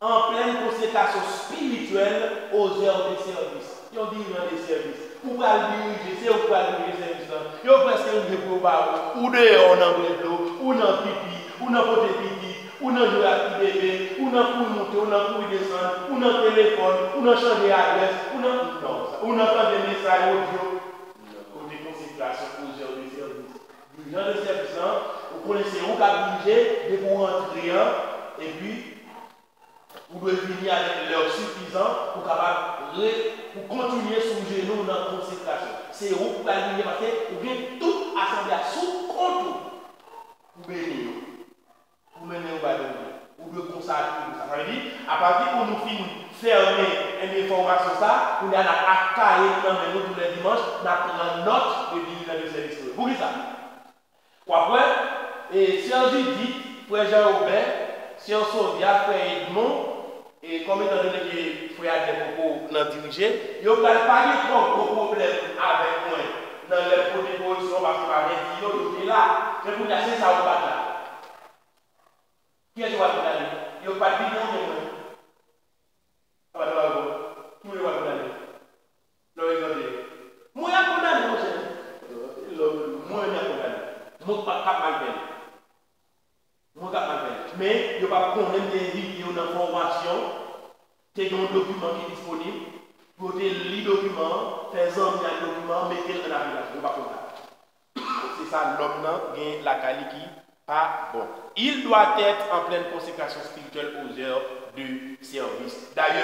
an plèn konsekrasyon espirityèl aux œuvres de service. Yon dirijan de sèvis. Ou pral dirije, se ou k pral dirije sèvis lan. Yo prèske rive pou yo ba ou. Ou deyò nan grenn dlo, ou nan pipi, ou nan pote pitit, ou nan jwe ak ti bebe, ou nan kouri moute, ou nan kouri desann, ou nan telefòn, ou nan chanje adrès, ou nan, non, ou nan tande mesaj odyo. Kote konsekrasyon aux œuvres de service. Dirijan de sèvis lan, ou konnen se ou k ap dirije depi w rantre an, epi ou dwe vini avèk lè sifizan pou kapab re, pou kontinye sou jenou w nan konsekrasyon. Se ou k pral dirije paske ou gen tout asanble a sou kont ou pou beni yo. Pou mennen yo bay Bondye. Ou dwe konsakre pou sa. Sa vle di, apati pou nou fin fèmen enben fòmasyon sa, kounye a n ap ak kaye nou nan men nou tou lè dimanch, n ap pran nòt de dirijan de sèvis nou yo. Poukisa? W ap wè, e, sè Jidit, frè Jan Woben, sè Sovya, frè Edmon, e kòm etan done ke frè Adlè poko nan dirije, yo pral pa gen twò gwo pwoblèm avèk mwen nan lè m pote koreksyon paske pa gen ti yo, yo te la. Men kounye a, se sa yo pa t la. Kiyès yo pral kondane? Yo pa t vin nan mwen. Sa pa t mal bon. Ki moun yo pral kondane? Lè yo egzante yo. Mwen y ap kondane, monchè. Lòm, mwen menm y ap kondane. Mwen k ap mal fè l. Mwen k ap mal fè l. Men, yo p ap konnen m te envite yo nan fòmasyon. Te gen yon dokiman ki disponib. Pou yo te li dokiman an, fè zanmi ak dokiman an, mete l an aplikasyon. Yo p ap konn sa. Se sa lòm nan gen lakay li ki pa bon. Il doit être en pleine consécration spirituelle aux heures de service. Dayè,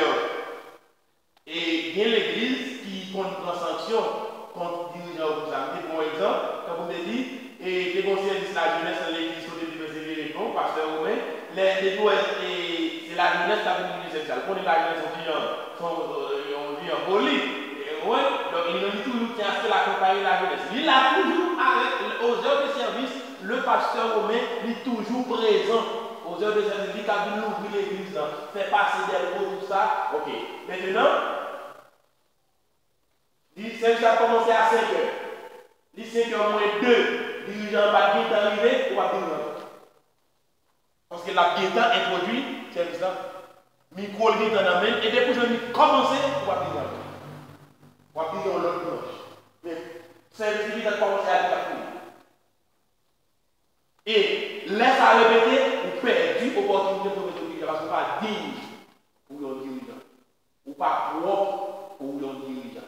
e gen legliz ki konn pran sanksyon kont dirijan yo pou sa. M te pran yon egzanp, tankou m te di, e te gen yon sèvis lajenès nan legliz kote m te pèsevere, non, pastè Romen, lè depi w wè, e se lajenès k ap vin dirije sèvis la. Ou konnen lajenès yon ti jan, se yon, e, yon ti jan poli. E, wi, donk, li menm, li toujou tyen aske l akonpaye lajenès. Li la toujou avèk, aux heures de service, le pasteur Romain, li toujou prezan. Aux heures de service, li k ap vin louvri legliz lan, fè pase dèl po, tout sa. Ok. Mentenan, li, sèvis la kòmanse a senk è. Li senk è mwens de, dirijan an pa t gentan rive, ou p ap vin nan. Paske l ap gentan entwodui sèvis la. Mikwo l gentan nan men l, e depi w jwenn li kòmanse, w ap vin ankò. W ap vin yon lòt dimanch. Men sèvis li gentan kòmanse a li k ap fini. E lè sa repete, ou pèdi opòtinite pou w mete w dirijan, paske w pa diy pou w yon dirijan. Ou pa pwòp pou w yon dirijan.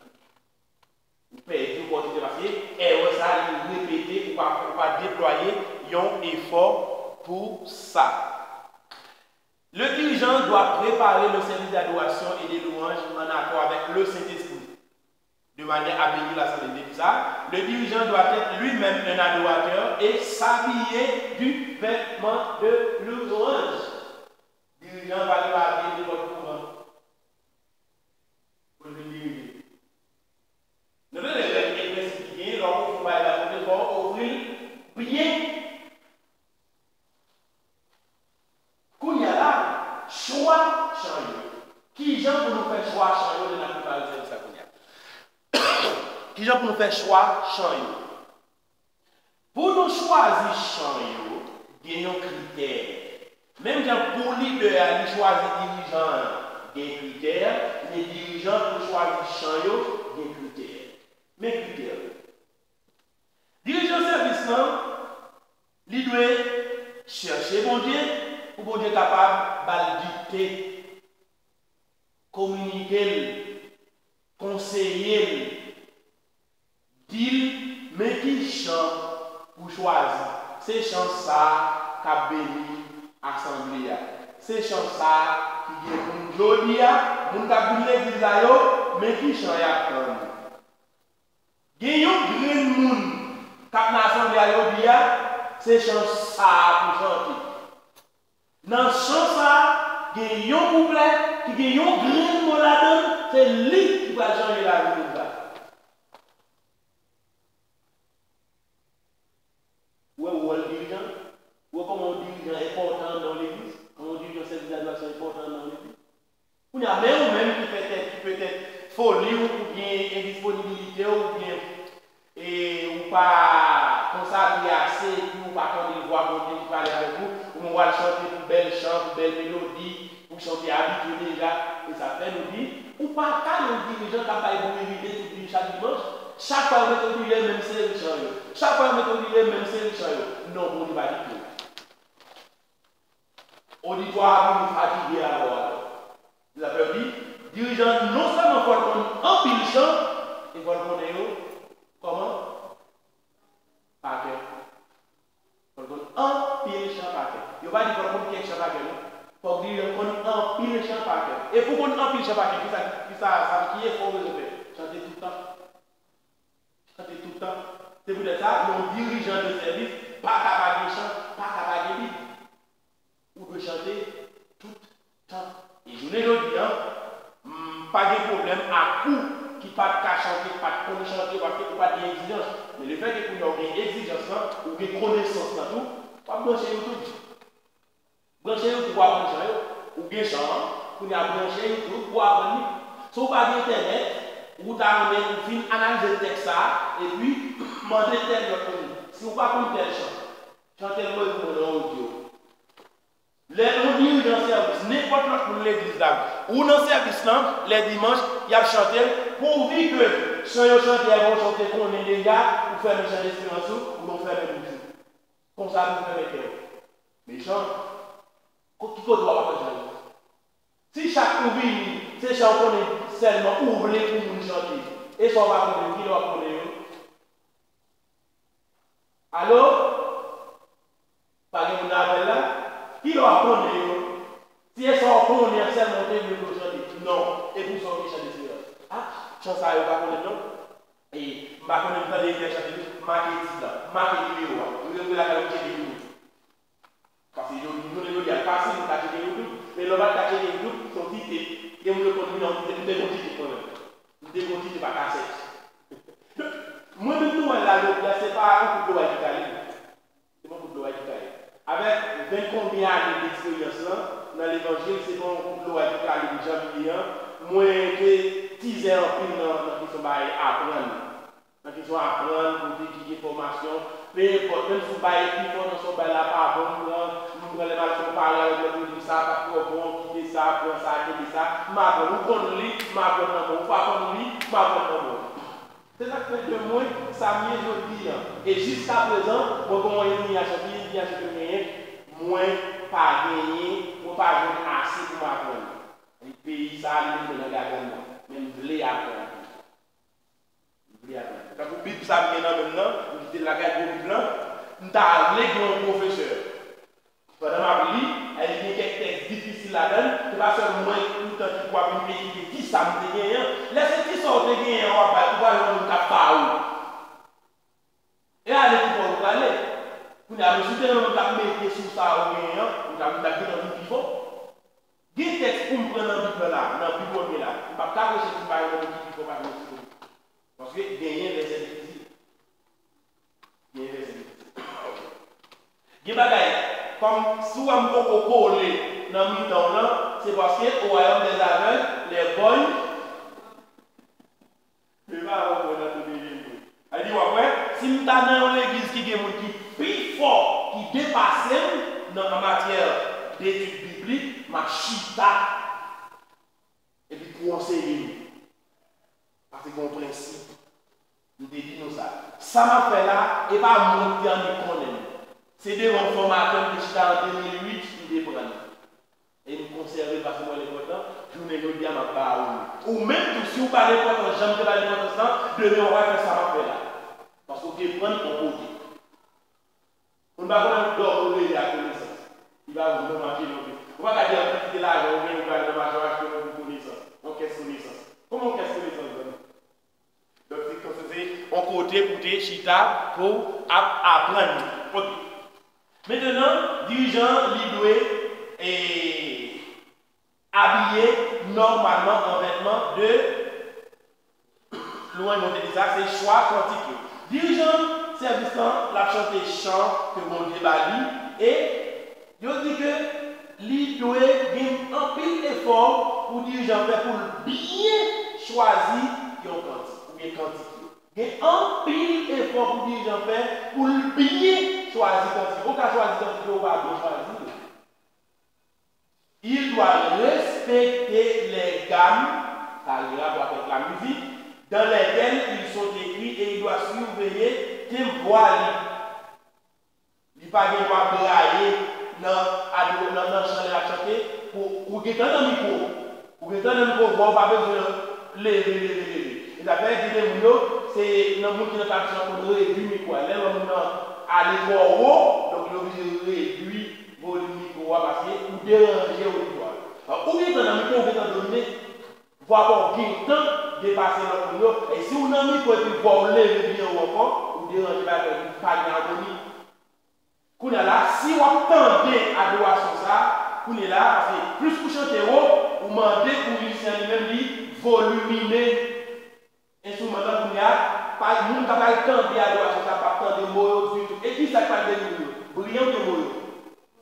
Ou pèdi opòtinite paske erè sa a, li repete, ou pa, ou pa deplwaye yon efò pou sa. Le dirigeant doit préparer le service d'adoration et de louange en accord avec le Saint-Esprit, de manière à bénir l'assemblée. Depi sa, le dirigeant doit être lui-même un adorateur et s'habiller du vêtement de louange. Dirijan pa dwe abiye nenpòt kouman pou l vin dirije. Nou tande règ e prensip ki genyen lè w ofri yon bagay bay Bondye, fò w ofri l byen. Kounye a la, chwa chan yo. Kijan pou nou fè chwa chan yo lè n ap prepare sèvis la kounye a? Kijan pou nou fè chwa chan yo? Pou nou chwazi chan yo, gen yon kritè. Menm jan pou lidè a, li chwazi dirijan an, gen kritè, men dirijan pou chwazi chan yo, gen kritè. Men kritè yo. Dirijan sèvis lan, li dwe chèche Bondye pou Bondye kapab ba l dikte, kominike l, konseye l, di l men ki chan pou chwazi. Se chan sa a k ap beni asanble a. Se chan sa a ki gen moun jodi a, moun k ap vin legliz la yo, men ki chan y ap tann. Gen yon grenn moun k ap nan asanble a jodi a, se chan sa a pou chante. Nan chan sa a, gen yon kouplè ki gen yon grenn mo ladan l, se li ki pral chanje lavi moun sa a. Ou wè wòl dirijan? Ou wè kòman yon dirijan enpòtan nan yon legliz? Kòman yon dirijan sèvis ladorasyon enpòtan nan yon legliz? Kounye a, men ou menm ki petèt, ki petèt foli w oubyen endisponibilite w oubyen e ou pa konsakre ase epi ou pa tande vwa Bondye ki pale avèk ou, ou pral chante pou bèl chan, pou bèl melodi, pou chante abitye deja, e sa fè nou di, ou pa ka yon dirijan k ap bay bon ide tout di chak dimanch, chak fwa yo mete w li lè menm seri chan yo, chak fwa yo mete w li lè menm seri chan yo. Non, Bondye pa dikte w. Oditwa a vini fatige avè w atò. Sa fè yo di, dirijan an non sèlman fò l konn anpil chan, e fò l konnen yo kòman? Pa kè. Fò l konn anpil chan pa kè. Yo pa di fò l konn kèk chan pa kè, non. Fòk dirijan an konn anpil chan pa kè. E pou konn anpil chan pa kè, kisa, kisa, sa, ki efò w bezwen fè? Chante tout tan. Chante tout tan. Se poutèt sa, yon dirijan de sèvis pa ka pa gen chan, pa ka pa gen Bib. Ou dwe chante tout tan. E jounen jodi a, m pa gen pwoblèm ak ou ki pa t ka chante, pa t konn chante, paske ou pa t gen egzijans. Men lefètke kounye a ou gen egzijans lan, ou gen konesans lan tou, w ap branche YouTube. Branche YouTube, w ap aprann chan yo. Ou gen chan an, kounye a branche YouTube, w ap aprann li. Si w pa gen entènèt, ou ta renmen ou fin analize tèks sa a, epi mande tèl lòt moun, si w pa konn tèl chan, chante l voye pou mwen nan odyo. Lè yon dirijan sèvis, nenpòt lòt moun legliz la, ou nan sèvis lan, lè dimanch, y ap chante l, pouvi ke chan yo chante a, yon chan w te konnen deja, ou fèmen chan desperans ou, oubyen w fèmen bouch ou. Konsa pou w fèmen kè w. Mechan, ko-, ki kote w ap aprann chan yo? Si chak ou vini, se chan w konnen sèlman ou vle pou moun chante, e sa w pa konnen, kilè w ap konnen yo? Alo? Pa gen moun nan apèl la? Kilè w ap konnen yo? Si e sa w konnen an sèlman w te vle pou yo chante. Non. E pou sa w te chante se a. Ah, chan sa yo pa konnen non. E m pa konnen m tande yon nèg chante tou. Make tit la. Make nimewo a. Ou rive lakay ou tcheke YouTube. Paske yo, jounen jodi a, fasil pou ka tcheke YouTube. Men lè w pa t ka tcheke YouTube, se yon ti tep. Gen moun yo konn vin nan yon ti tep. M te gen yon ti tep mwen menm. M te gen yon ti tep a kasèt. Mwen menm nou wè la jodi a, se pa yon kout loway ki kale m. Se pa yon kout loway ki kale m. Avèk venn konbyen ane deksperyans lan nan levanjil, se pa yon kout loway ki kale m jan m ye an. Mwen te tizè anpil nan, nan kesyon bagay aprann. Nan kesyon aprann, kote ki gen fòmasyon, pe enpòt, menm si w bay epi fò nan sa w bay la pa bon, m pran, m pran lè m al fè yon pale avèk lòt, yo di m sa pa t twò bon, kite sa, pran sa, kenbe sa, m aprann. Ou konn li, m aprann nan men w, ou pa konn li, m aprann nan men w. Se sa k fè ke mwen, sa m ye jodi a. E jiskaprezan, mwen gen yon endiyasyon, pi endiyasyon ke m genyen, mwen pa genyen, mwen pa jwenn ase pou m aprann. Peyi sa a, li mete nan gagann mwen. Men m vle aprann. M vle aprann. Tankou Bib sa m gen nan men m nan, m kite l lakay gwo Bib lan, m ta vle gen yon pwofesè. Pandan m ap li, e gen kèk tèks difisil ladan l, se pa sèl mwen toutan ki pou ap vin etidye kisa m te genyen an. Lè se kisa w te genyen an w ap bay, ou pa jwenn moun k ap ba ou. E ale ki bò ou prale. Kounye a, men si w te nan moun k ap mete sou sa ou genyen an, ou t ap, ou t ap gentan vin pi fò. Gen tèks pou m pran nan Bib la, nan Bib mwen la. M p ap ka preche si m pa jwenn moun ki pi fò pase m sou. Paske genyen lè se difisil. Gen lè se difisil. Gen bagay, kòm si w wè m poko kole nan mitan w lan, se paske au royaume des aveugles, les bòy, men pa wè nan tout de jeni. Sa di w ap wè, si m ta nan yon legliz ki gen moun ki pi fò, ki depase m nan, an matyè detid biblik, m ap chita epi pou anseye nou. Paske gen yon prensip. M te di nou sa. Sa m ap fè la, e pa mwen ki te annik konnen l. Se devan yon fòmatè m te chita an de mil uit, m te pran l. E m konsève l paske mwen l enpòtan, jounen jodi a m ap ba ou li. Ou menm tou, si w ba l enpòtans jan m te ba l enpòtans lan, demen w ap fè sa m ap fè la. Paske w te pran l yon kote. Moun pa konnen dòmi ou rele ak konesans. Li pa bon, non, mache non plis. Ou pa ka di anpil kantite lajan ou gen, ou prale nan mache, ou achte yon konesans. Yon kès konesans. Kòman yon kès konesans, zanmi? Donk, se konsa, se yon kote pou te chita, pou ap aprann. Ok. Mentenan, dirijan an, li dwe, e, abiye nòmalman an vètman de lwanj, bon, te di sa, se chwa kantik yo. Dirijan sèvis lan, l ap chante chan ke Bondye ba li, e yo di ke li dwe gen anpil efò pou dirijan fè pou l byen chwazi yon kantik, oubyen kantik yo. Gen anpil efò pou dirijan fè pou l byen chwazi kantik yo. Ou ka chwazi kantik yo, ou pa byen chwazi yo. Il doit respecter les gammes, sa gen rapò avèk la mizik, dans lesquelles ils sont écrits et il doit surveiller tenp vwa li. Li pa gen dwa braye nan, nan, nan chan lè l ap chante, pou, ou gentan nan mikwo. Ou gentan nan mikwo, vwa w pa bezwen leve, leve, leve. E sa fè gen de moun yo, se nan moun ki nan tradisyon an konn redui mikwo a. Lè yon moun nan ale twò wo, donk li oblije redui volim mikwo a paske ou deranje oditwa a. Ou gentan nan mikwo, ou gentan domine, vwa pa w gentan depase lòt moun yo. E si w nan mikwo epi vwa w leve byen wo ankò, ou deranje bagay la, epi pa gen amoni. Kounye a la, si w ap tande adorasyon sa a, kounye a la, paske plis ou chante wo, ou mande pou mizisyen an li menm li volimine enstriman nan, kounye a, pa, moun k ap al tande adorasyon sa a p ap tande mo yo ditou. E kisa k pral beni moun yo? Bri an oubyen mo yo?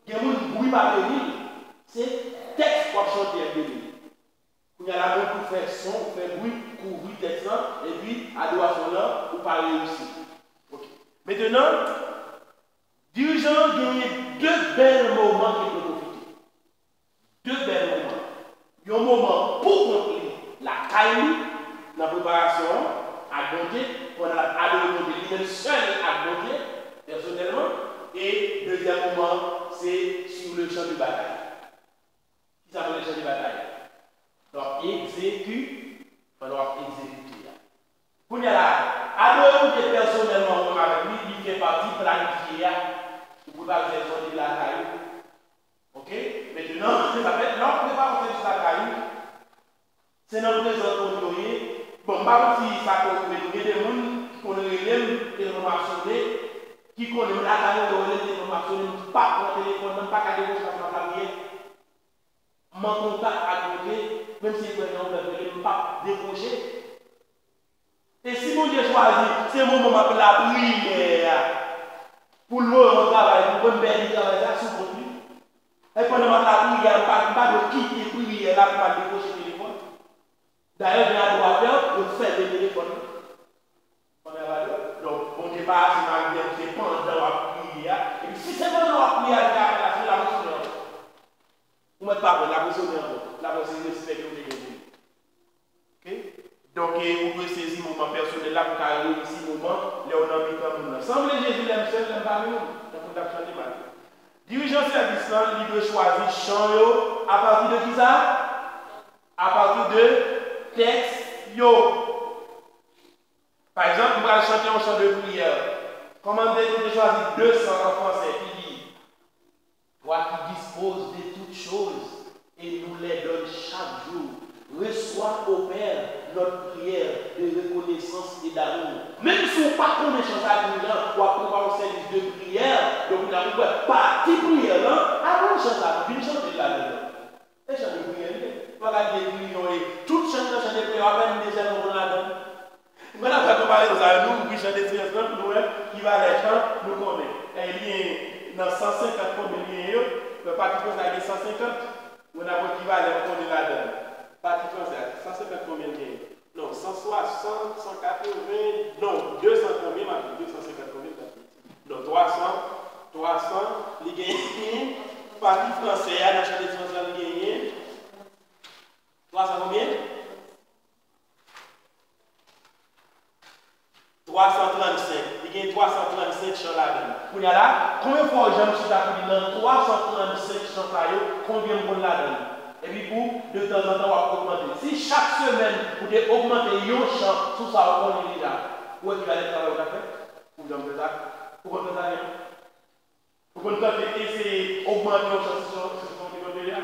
Gen moun, bri pa beni l, se tèks w ap chante an k beni l. Kounye a la, moun pou fè son, fè bri, kouvri tèks lan, epi adorasyon lan, ou pa reyisi. Ok. Mentenan, dirijan an genyen de bèl moman ke l dwe pwofite. De bèl moman. Yon moman pou kont li, lakay li, nan preparasyon an ak Bondye, pandan l ap adore Bondye, li menm sèl ak Bondye, pèsonèlman, e dezyèm moman, se sur le champ de bataille. Kisa vle chanje batay? Lè w ap egzeki-, pandan w ap egzekite a. Kounye a la, adore Bondye pèsonèlman ou menm avèk li, li fè pati planifye a. Ou prepare sèvis Bondye lakay ou. Ok? Mentenan, se sa fèt, lè w ap prepare sèvis lakay ou, se nan prezans Bondye w ye. Bon, m pa konn si sa ka rive nou. Gen de moun ki konn rele m, telefòn mwen ap sone, ki konnen m lakay mwen, yo rele m, telefòn mwen ap sone, m pa pran telefòn nan, m pa ka dekwoche paske m ap lapriyè. M an kontak ak Bondye, menm si e frè Jean Robert rele m, m p ap dekwoche. E si Bondye chwazi, se moman m ap lapriyè a, pou l voye yon travay, pou mwen m pèdi travay sa, sou kont li. E pandan m ap lapriyè a, m pa, m pa dwe kite priyè la pou m al dekwoche telefòn. Dayè, gen adoratè, yo fèmen telefòn yo. Donk, Bondye pa ase malveyan pou se pandan w ap priye a. Epi si se pandan w ap priye a, li fè apèl la, se la pou sone ankò. Ou mèt pa pran, la pou sone ankò. La pou se respè ke w te gen pou li. Ok? Donk, e, ou dwe sezi moman pèsonèl la pou w ka reyisi moman lè w nan mitan moun nan. Sanble Jezi lè m sèl, lè m pa gen moun. Tankou l t ap chante mal. Dirijan sèvis lan, li dwe chwazi chan yo apati de kisa? Apati de tèks yo. Pa egzanp, m pral chante yon chan de priyè. Kòmandè nou te chwazi de chan an fransè ki di: Toi qui disposes de toutes choses et nous les donnes chaque jour, reçois, ô Père, notre prière de reconnaissance et d'amour. Menm si w pa konnen chan sa a, dirijan, w ap prepare yon sèvis de priyè, donk la pou wè pati priyè lan, aprann chan sa a, vin chante l ladan l. E chan de priyè li ye. Ou pa ka di epi yon e tout chan nan chan de priyè, w ap jwenn de sèl nou konn ladan l. Mwen ap fè konparezon sa yo, nou ouvri chan de seyans lan pou nou wè ki valè chan nou konnen. E li gen nan san senkant konbyen li gen yo, men pati fransè a gen san senkant, mwen ap wè ki valè nou konnen ladan l. Pati fransè a, san senkant konbyen li gen? Non, san swasant, san katreven, non, de san konbyen, m ap di de san senkant konbyen, m ap di. Non, twa san, twa san, li genyen, pati fransè a, nan chan de seyans lan, li genyen twa san konbyen? Kounye a la, konbyen fwa w janm chita pou di nan twa san trannsenk chan sa yo, konbyen m konn ladan l? Epi pou, de tanzantan, w ap ogmante. Si chak semèn ou te ogmante yon chan sou sa w konnen deja, ou wè ki kalite travay ou t ap fè? Ou janm fè sa? Ou konn fè sa, non? Ou konn tante eseye ogmante yon chan sou sa w te konn deja?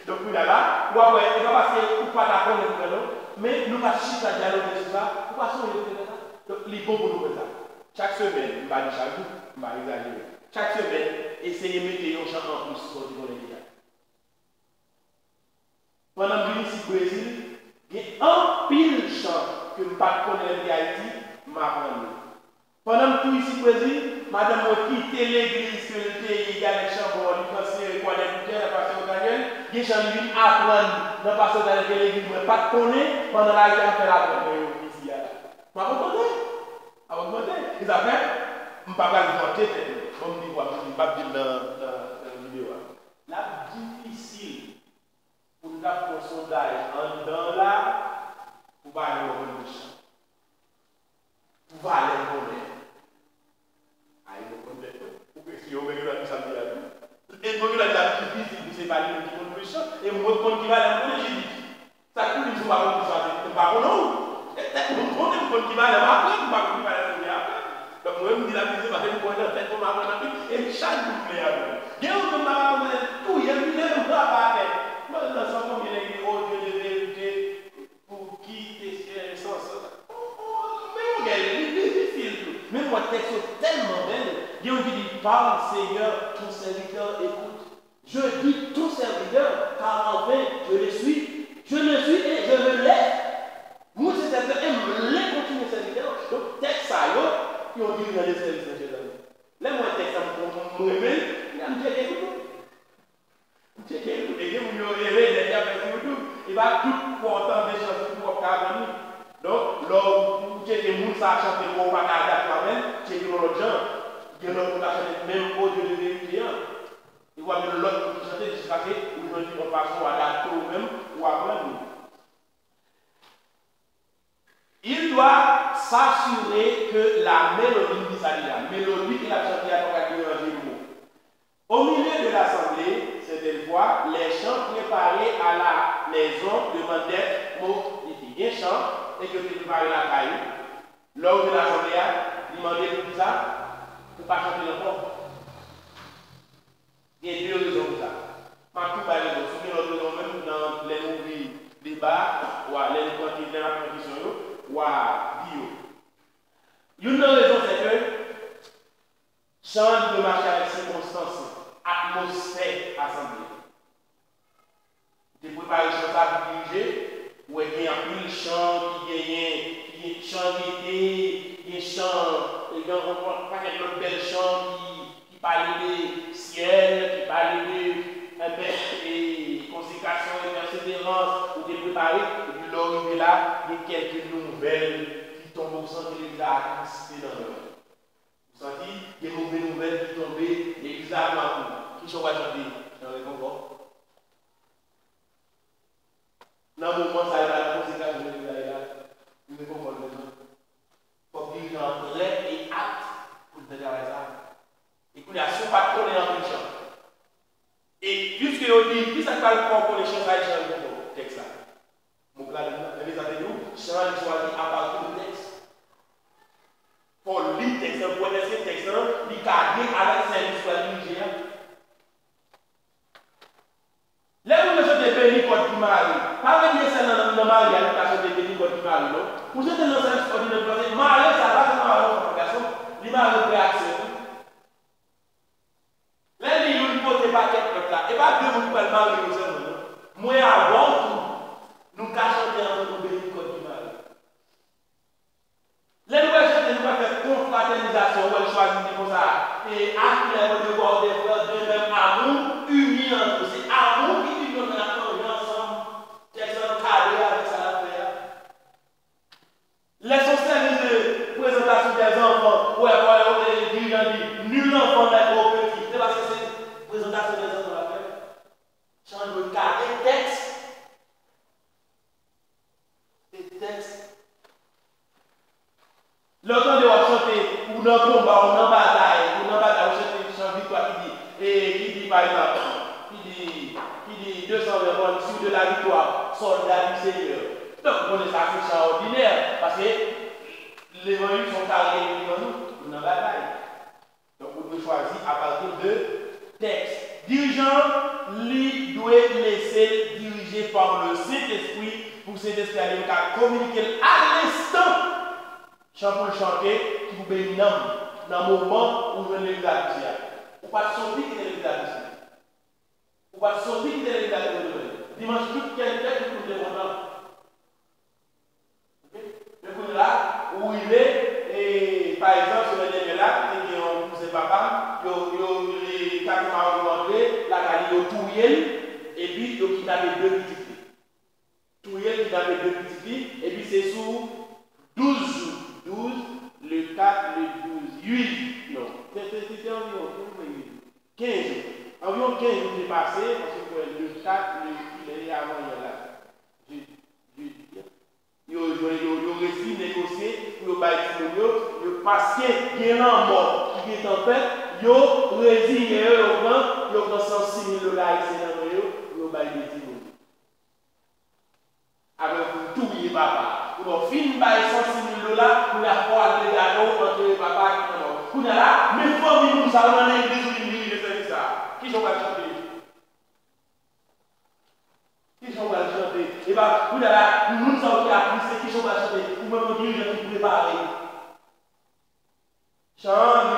Donk, kounye a la, w ap wè, e pa paske ou pa ta konnen pou fè non, men nou pa t chita dyaloge sou sa, ou pa sonje pou te fè sa. Donk, li bon pou nou fè sa. Chak semèn, m pa di chak jou, m pa egzajere. Chak semèn, eseye mete yon chan anplis sou sa w te konnen deja. Pandan m vin isit Brezil, gen anpil chan ke m pa t konnen lè m te Ayiti, m aprann yo. Pandan m tou isit Brezil, madanm mwen kite legliz ke l te ye, li avèk chan bò, li pran sere kwa dè boutèy nan Paseo Daniel, gen chan li vin aprann nan Paseo Daniel ke legliz mwen pa t konnen, pandan lari a m fè l aprann mwen yo isi a la. M ap ogmante. M ap ogmante. Se sa fè, m pa pral vante tèt mwen. Bon, m di vwa, m di, m p ap di l nan, nan, nan videyo a. L ap difisil pou n t ap fè yon sondaj anndan la, pou pa yon konpetityon. Pou valè m konnen. Ay, nou konn tèt nou. Ou kwè si yo mèt la di sa m di la tou. E mwen la di la difisil pou se pa li menm ki konn plis chan. E mwen konn ki valè m konnen, Jidit. Sa k pou di m si w pa konn plis pase m, m pa konnen w. E tèt mwen konnen, m konn ki valè m aprann, m pa konn ki valè m konnen aprann. Donk mwen menm m di la difisil paske m konnen nan tèt mwen m aprann anpil. E chak jou m vle aprann. Gen yon jou m pa konn konnen tou, yè m vin leve m frape atè. Mwen nan san konbyen nèg ki o Dye de verite. Pou ki te sè sans? Men yon bagay, li difisil tou. Men mwen tèks yo tèlman bèl, gen yon ki di, Parle, Seigneur, ton serviteur écoute. Je dis, ton serviteur, car en vain, je le suis. Je le suis et je le laisse. Mwen se sèvitè e m vle kontinye sèvitè. Donk, tèks sa yo, yon dirijan de sèvis nan chèz la. Lè mwen tèks sa, m renmen l, m tcheke tou. Ou tcheke YouTube, e gen moun yo rele nèg y ap fè sou YouTube. E pa tout fwa w tande chan sou YouTube w ap ka aprann li. Donk, lè w, ou tcheke moun sa a chante, bon, ou pa ka adapte w avè l, tcheke yon lòt jan. Gen lòt moun ka chante menm O Dye de verite an. E w ap gen lòt moun ki chante jiskaske ou jwenn yon fason w adapte w menm, ou aprann li. Il doit s'assurer que la mélodie, m di sa deja, melodi ke l ap chante a pa ka deranje mo. Au milieu de l'assemblée, certaines fois, les chants préparés à la maison demandent d'être modifiés. Gen chan e ke yo te prepare lakay ou, lè w vin nan asanble a, li mande pou kisa ou pa chante l ankò. Gen de rezon pou sa. M ap tou bay rezon. Si w gen lòt rezon menm, nan lè n ouvri deba a, w a, lè n pran, lè n ap pran kesyon yo, w a di yo. Youn nan rezon, se ke chan an dwe mache avèk sikonstans yo, atmosfè asanble a. Ou te prepare chan sa pou dirije, ou wè gen anpil chan ki genyen, ki gen chan gete, gen chan, e gen yon pakèt lòt bèl chan ki, ki pale de syèl, ki pale de, enben, e konsekrasyon e pèseverans, ou te prepare, epi lè w rive la, gen kèlke nouvèl ki tonbe, ou santi legliz la atris nan men w. Ou santi gen move nouvèl ki tonbe, legliz la pran kou. Ki chan w pral chante? Chan rekonfò. Nan moman sa yo la, nan konsekrasyon legliz la ye la, li rekonfò l menm. Fòk dirijan an prè e apt pou l fè travay sa a. E kounye a, si w pa t konnen anpil chan, e piske yo di, kisa k pral fè w konnen chan sa e chan rekonfò? Tèks la. Mo k ladan l nan. Enben sa vle di w, chan an li chwazi apati de tèks. Fò w li tèks lan pou wè èske tèks lan li kale avèk sèvis w pral dirije a. Lè moun yo chante beni kòd ki mare, pa vle di se sèl nan, nan maryaj nou ka chante beni kòd ki mare non. Pou chante nan sèvis òdinè, paske mare sa pa sèlman mare yon fanm ak gason, li mare frè ak sè tou. Lè li youn pote pakèt lòt la, e pa de moun ki pral mare yo sèlman non. Mwen avè w tou, nou ka chante ansanm nou beni kòd ki mare. Lè nou pral chante, nou pral fè konfratènizasyon, ou wè l chwazi di konsa, e à qui l'œuvre de voir des frères d'un même amour unis entre eux. Se amour ki uni yo, n ap manje ansanm. Tèks lan kale avèk sa n ap fè a. Lè se yon sèvis de présentation des enfants, ou wè, ou wè, ou wè, dirijan di, nul enfant n'est trop petit. Se paske se présentation des enfants l ap fè. Chan dwe kale tèks. E tèks. Lè w tande w ap chante, ou nan konba, ou nan batay, ou nan ki di deux cent vingt, sur de la victoire, soldat du Seigneur. Donk, nou konnen sa se chan òdinè, paske levanjil se yon karyè ki devan nou, nou nan batay. Donk, ou dwe chwazi apati de tèks. Dirijan an, li dwe lese l dirije pa le Sentespri, pou Sentespri a li menm ka kominike l a lenstan chan pou l chante, ki pou beni nanm ou nan moman ou jwenn legliz Adventiste a. Ou pa t soti kite legliz Adventiste. Ou pa t soti kite legliz Adventiste. Dimanch tout kè, kè, tout moun te kontan. Ok? Men kounye la, ou rive, e, pa egzanp, semèn dènyè la, te gen yon kouzen papa m, yo, yo, e, kat mawo yo antre lakay li, yo touye l, epi yo kidnape de pitit li. Touye l, kidnape de pitit li, epi se sou douz jou, douz, le kat, le douz, uit, non, se, se, se, se anviwon, kenz jou, anviwon kenz jou te pase, paske m kwè le kat, le, kilè, e avan yè la, jedi, jedi, yo, yo, yo, yo resi negosye pou yo bay timoun yo, yo, paske gen lanmò ki gentan fèt, yo reziyen yo, yo pran, yo pran san sis mil dola ayisyen nan men yo, pou yo bay de timoun yo. Apre pou touye papa. Ou bon, fin bay san sis mil dola, kounye a fò al leve avè w antere papa a ki nan mò. Kounye a la, men fanmi moun sa yo nan legliz ou vin dirije sèvis sa. Kijan w pral chante? Kijan w pral chante? E pa, kounye a la, moun sa yo ki atris, kijan w pral chante? Ou menm yon dirijan ki prepare. Chan an, li,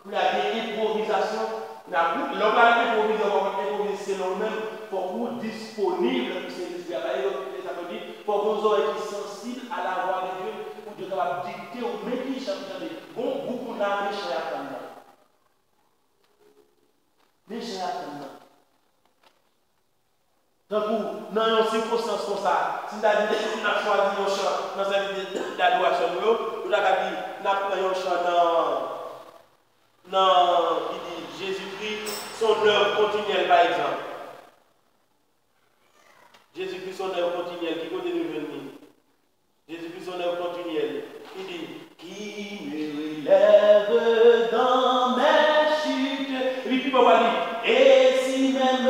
pou l gen enpwovizasyon. Lè w pral enpwovize, w pa konn enpwovize selon ou menm. Fòk ou disponib pou Sentespri a pale. Donk, se sa nou di, fòk gen zòrèy ki sansib à la voix de Dieu, pou Dye kapab dikte w men ki chan pou chante. Gon gwoup moun la, men chan y ap tann nan. Men chan y ap tann nan. Tankou nan yon sikonstans konsa, si n ta di n ap chwazi yon chan nan sèvis de, dadorasyon nou yo, nou ta ka di n ap pran yon chan nan, nan, ki di Jezikri, son œuvre continuelle, pa egzanp. Jezikri, son œuvre continuelle, ki kote nou jwenn li? Jésus-Christ, son œuvre continuelle. Il dit, qui me relève dans mes chutes. Epi pi bò, li di, et si même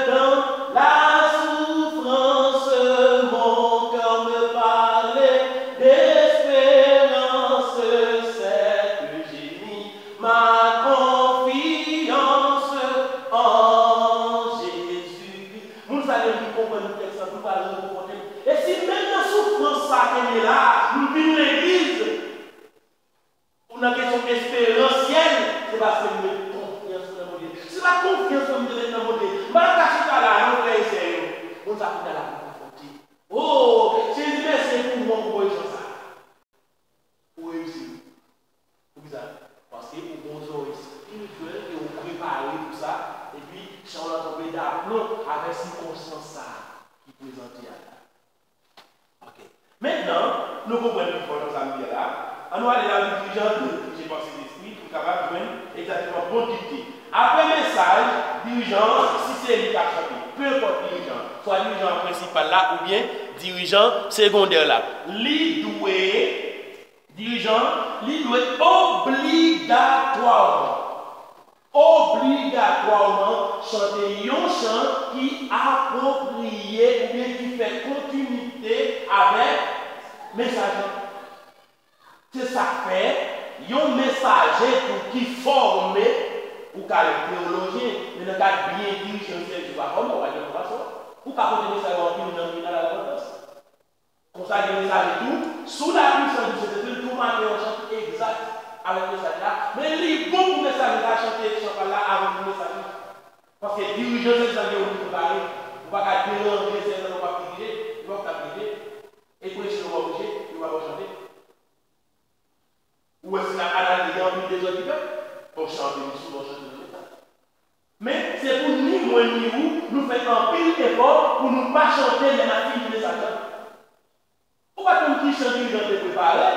dans la souffrance, mon cœur me parle d'espérance, c'est que j'ai mis ma confiance en Jésus-Christ. Moun sa yo ki konprann tèks la, pou pral rekonfòte l. E si menm nan soufrans sa ke m ye la, m vin legliz, ou nan kesyon esperansyèl, se paske m met konfyans mwen nan Bondye. Si se pa t konfyans mwen m te met nan Bondye, m pa t ap ka chita la, non, frè e sè yo. Moun sa kounye a la pou konfòte. O, Jezi, mèsi pou bon koripsyon sa. Ou reyisi. Poukisa? Paske ou gen yon zòrèy espirityèl e ou prepare pou sa, epi chan w lan tonbe daplon avèk sikonstans sa a ki prezante a la. Ok. Mentnan, nou konprann pi fò nan sa m di a la. Ann nou ale la, li dirijan an dwe dirije pa Sentespri pou l kapab jwenn egzakteman bon dikte. Apre mesaj, dirijan an, si se li k ap chante, penenpòt dirijan an, swa dirijan an prensipal la oubyen dirijan segondè la, li dwe Dirijan an, li dwe obligatwaman, obligatwaman chante yon chan ki apwopriye oubyen ki fè kontinite avèk mesaj lan. Se sa k fè, yon mesaje tou ki fòme, ou ka yon teyolojyen, men nan kad byen dirije yon sèvis, ou pa fòme, ou pa gen fòmasyon. Ou ka pote mesaj la anpil nan vin a la repantans. Konsa, gen mesaje tou, sou la puissance du Saint-Esprit, tou make yon chan ki egzak avèk mesaj la, men li bon pou mesaje sa chante chan pa l la avan pou mesaj la. Paske dirijan sèvis la gen yon moun ki prepare, ou pa ka deranje sèvis la, ou p ap dirije, ou p ap ka dirije, e preche, ou pa preche, ou pa chante. Ou wè si n ap analize, gen anpil dezòd ki fèt. Bon, chante, li souvan chante nan mesaj. Men, se pou ni mwen ni ou, nou fè anpil efò pou nou pa chante lè n ap fini mesaj la. Ou pa konn ki chan dirijan te prepare,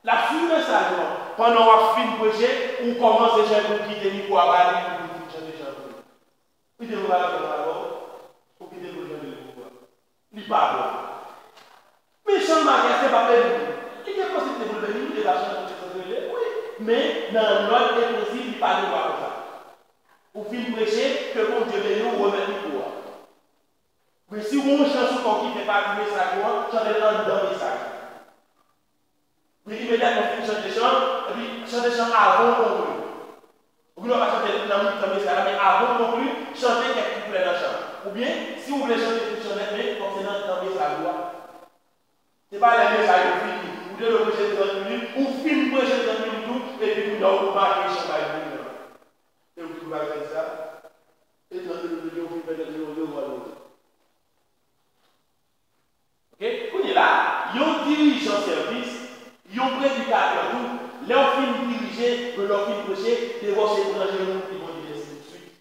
l ap swiv mesaj ou an. Pandan w ap fin preche, ou kòmanse chante, ou kite mikwo a ba li, pou l fin chante chan pou ou. Ou kite l prepare chan nan avè w, ou kite l pou l chante l pou ou. Li pa bon. Men chan l make, èske l p ap beni nou? Li gen posiblite pou l beni nou, li pa chan pou l rele, wi. Men nan lòd e prensip, li pa gen dwa konsa. Ou fin preche, ke Bondye beni w, remèt mikwo a. Ak mesaj ou an, chante l anndan mesaj la. Men imedyatman w fin chante chan, epi chante chan avan w konkli. Ou gen dwa pa chante l nan mitan mesaj la, men avan w konkli, chante kèk kouplè nan chan. Oubyen, si w vle chante tout chan nèt, men fòk se nan, nan mesaj ou a. Se pa lè mesaj ou fini, ou te dwe preche trant minit, ou fin preche trant minit ou, epi kounye a ou make chan bay moun nan. E ou ki pou al fè sa? E trant minit ou te dwe fin fè trant minit ou, ou te dwe al. Ok? Kounye la, yon dirijan sèvis, yon predikatè tou, lè w fin dirije, lè w fin preche, devwa w se pran jenou w di Bondye mèsi toutswit.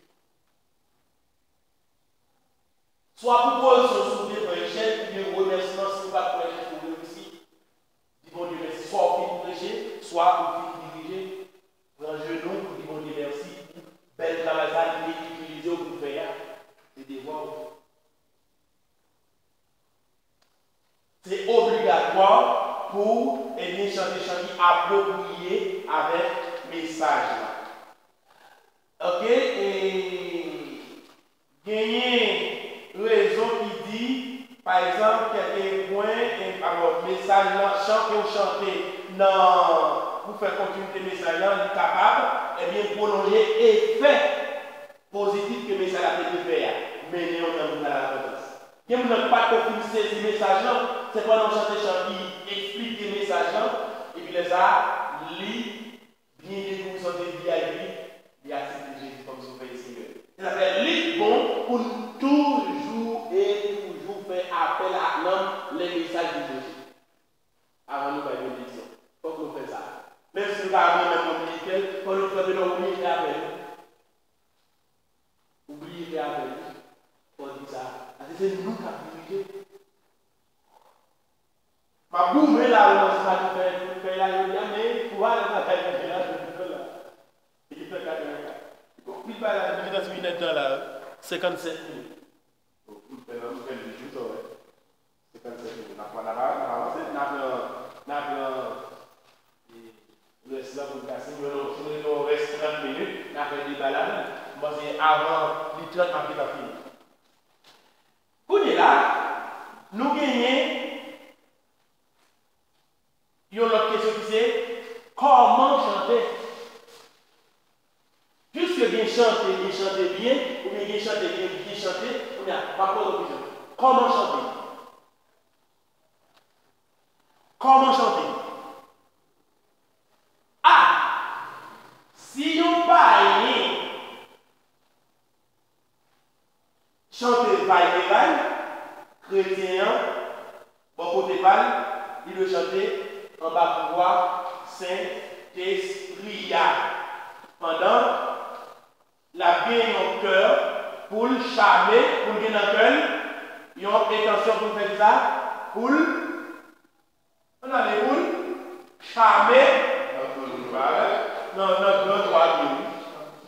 Swa pou pozisyon si w te pran echèk, oubyen remèsiman si w pa t pran echèk ou reyisi. Di Bondye mèsi. Swa w fin preche, swa ou fin dirije. Pran jenou w pou di Bondye mèsi pou bèl travay sa a li te itilize w pou fè a. Se devwa w. Se obligatwa pou w, ebyen, chante chan ki apwopriye avèk mesaj la. Ok? E genyen rezon ki di, pa egzanp, kèk pwen, e, alò, mesaj lan, chan ke w chante nan, pou fè kontinite mesaj lan, li kapab, ebyen, pwolonje efè pozitif ke mesaj la te dwe fè a, mennen yon nanm vin a larepantans. Gen moun nan ki pa t ko fin sezi mesaj lan, se pandan w chante chan ki eksplike mesaj lan, epi lè sa a, li byen dekouvri sa w te di a, epi li aksepte Jezi kòm Sovè e Senyè. Se sa fè li bon pou n toujou e toujou fè apèl a nanm lè mesaj vin preche. Avan nou bay benediksyon, fòk nou fè sa. Menm si nou ta renmen moun ki fè l, fò nou fè l, nou oblije fè apèl. Ou bliye fè apèl wi. Fò di sa. Paske se nou k ap dirije. M ap goumen la wi, mwen se pa tou fè, tou fè la jodi a, men pou ale nan kay mwen la, jodi a la. Li fè katreven kat. Bon, li bay la, li nan inèdtan la, senkannsèt minit. Bon, m fè, m fè l vit wi, sa w wè. Senkannsèt minit. N ap, n ap, n ap avanse. N ap pran, n ap pran, e, rès la pou n pase. Si nou, si nou gen yon rès trant minit, n ap fè deba ladan l. M panse avan li trant, m ap gentan fini. Kounye la, nou genyen yon lòt kesyon ki se, kòman chante? Piske gen chante, gen chante byen, oubyen gen chante, gen, gen chante, kounye a, m ap poze w kesyon. Kòman chante? Kòman chante? A, si yon payen chante Vay de Vay, kretyen an, bò kote pa l, li dwe chante anba pouvwa Sentespri a. Pandan l ap gen yon kè pou l chame, pou l gen nan kè l, yon entansyon pou l fè kisa? Pou l Ann ale pou l chame nan, nan gran twa li, wi.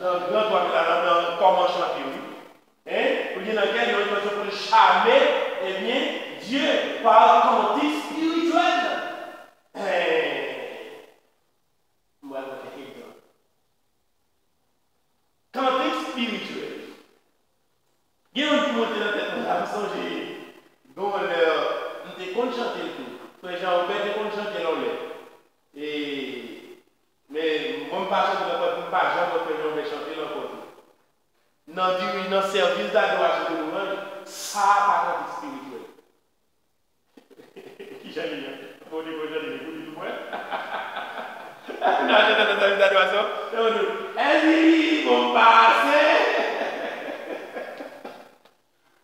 Nan gran twa li la, nan, nan kòman chante, wi. Hein? Pou l gen nan kè l yon entansyon pou l chame, ebyen, Dye pa kantik espirityèl. Hein. M pral pran kèk egzanp. Kantik espirityèl. Gen youn ki monte nan tèt mwen la, m sonje gen yon lè m te konn chante l tou. Frè Jean Robert te konn chante l yon lè. E, men mwen m pa chante l ankò, m pa janm wè Frè Jean Robert chante l ankò tou. Nan diri, nan sèvis dadorasyon de louwanj, sa a pa kantik espirityèl. Kijan li ye? Bon, li bon jan li ye, pou li tou mwen. Nan chante nan sèvis dadorasyon, e mwen di, èske li bon pase?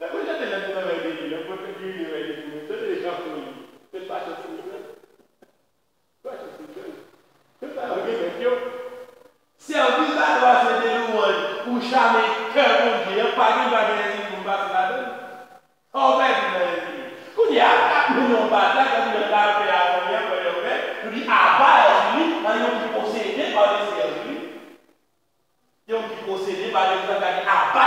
Lè mwen chante lè mwen travay de li, lè mwen fè diri travay de li, mwen chante deja pou li. Se pa chante pou li. Tout sa yo gen nèg yo. Sèvis dadorasyon de louwanj pou chame kè Bondye an, pa gen bagay enjili pou m pase ladan l. Sa w pèdi nan enjili. Kounye a, n ap mennen yon batay, tankou nan ka fè a zanmi an, frè Jovè, nou di, aba enjili, nan yon ki posede pa lespri enjili. Yon ki posede pa lespri, gade, aba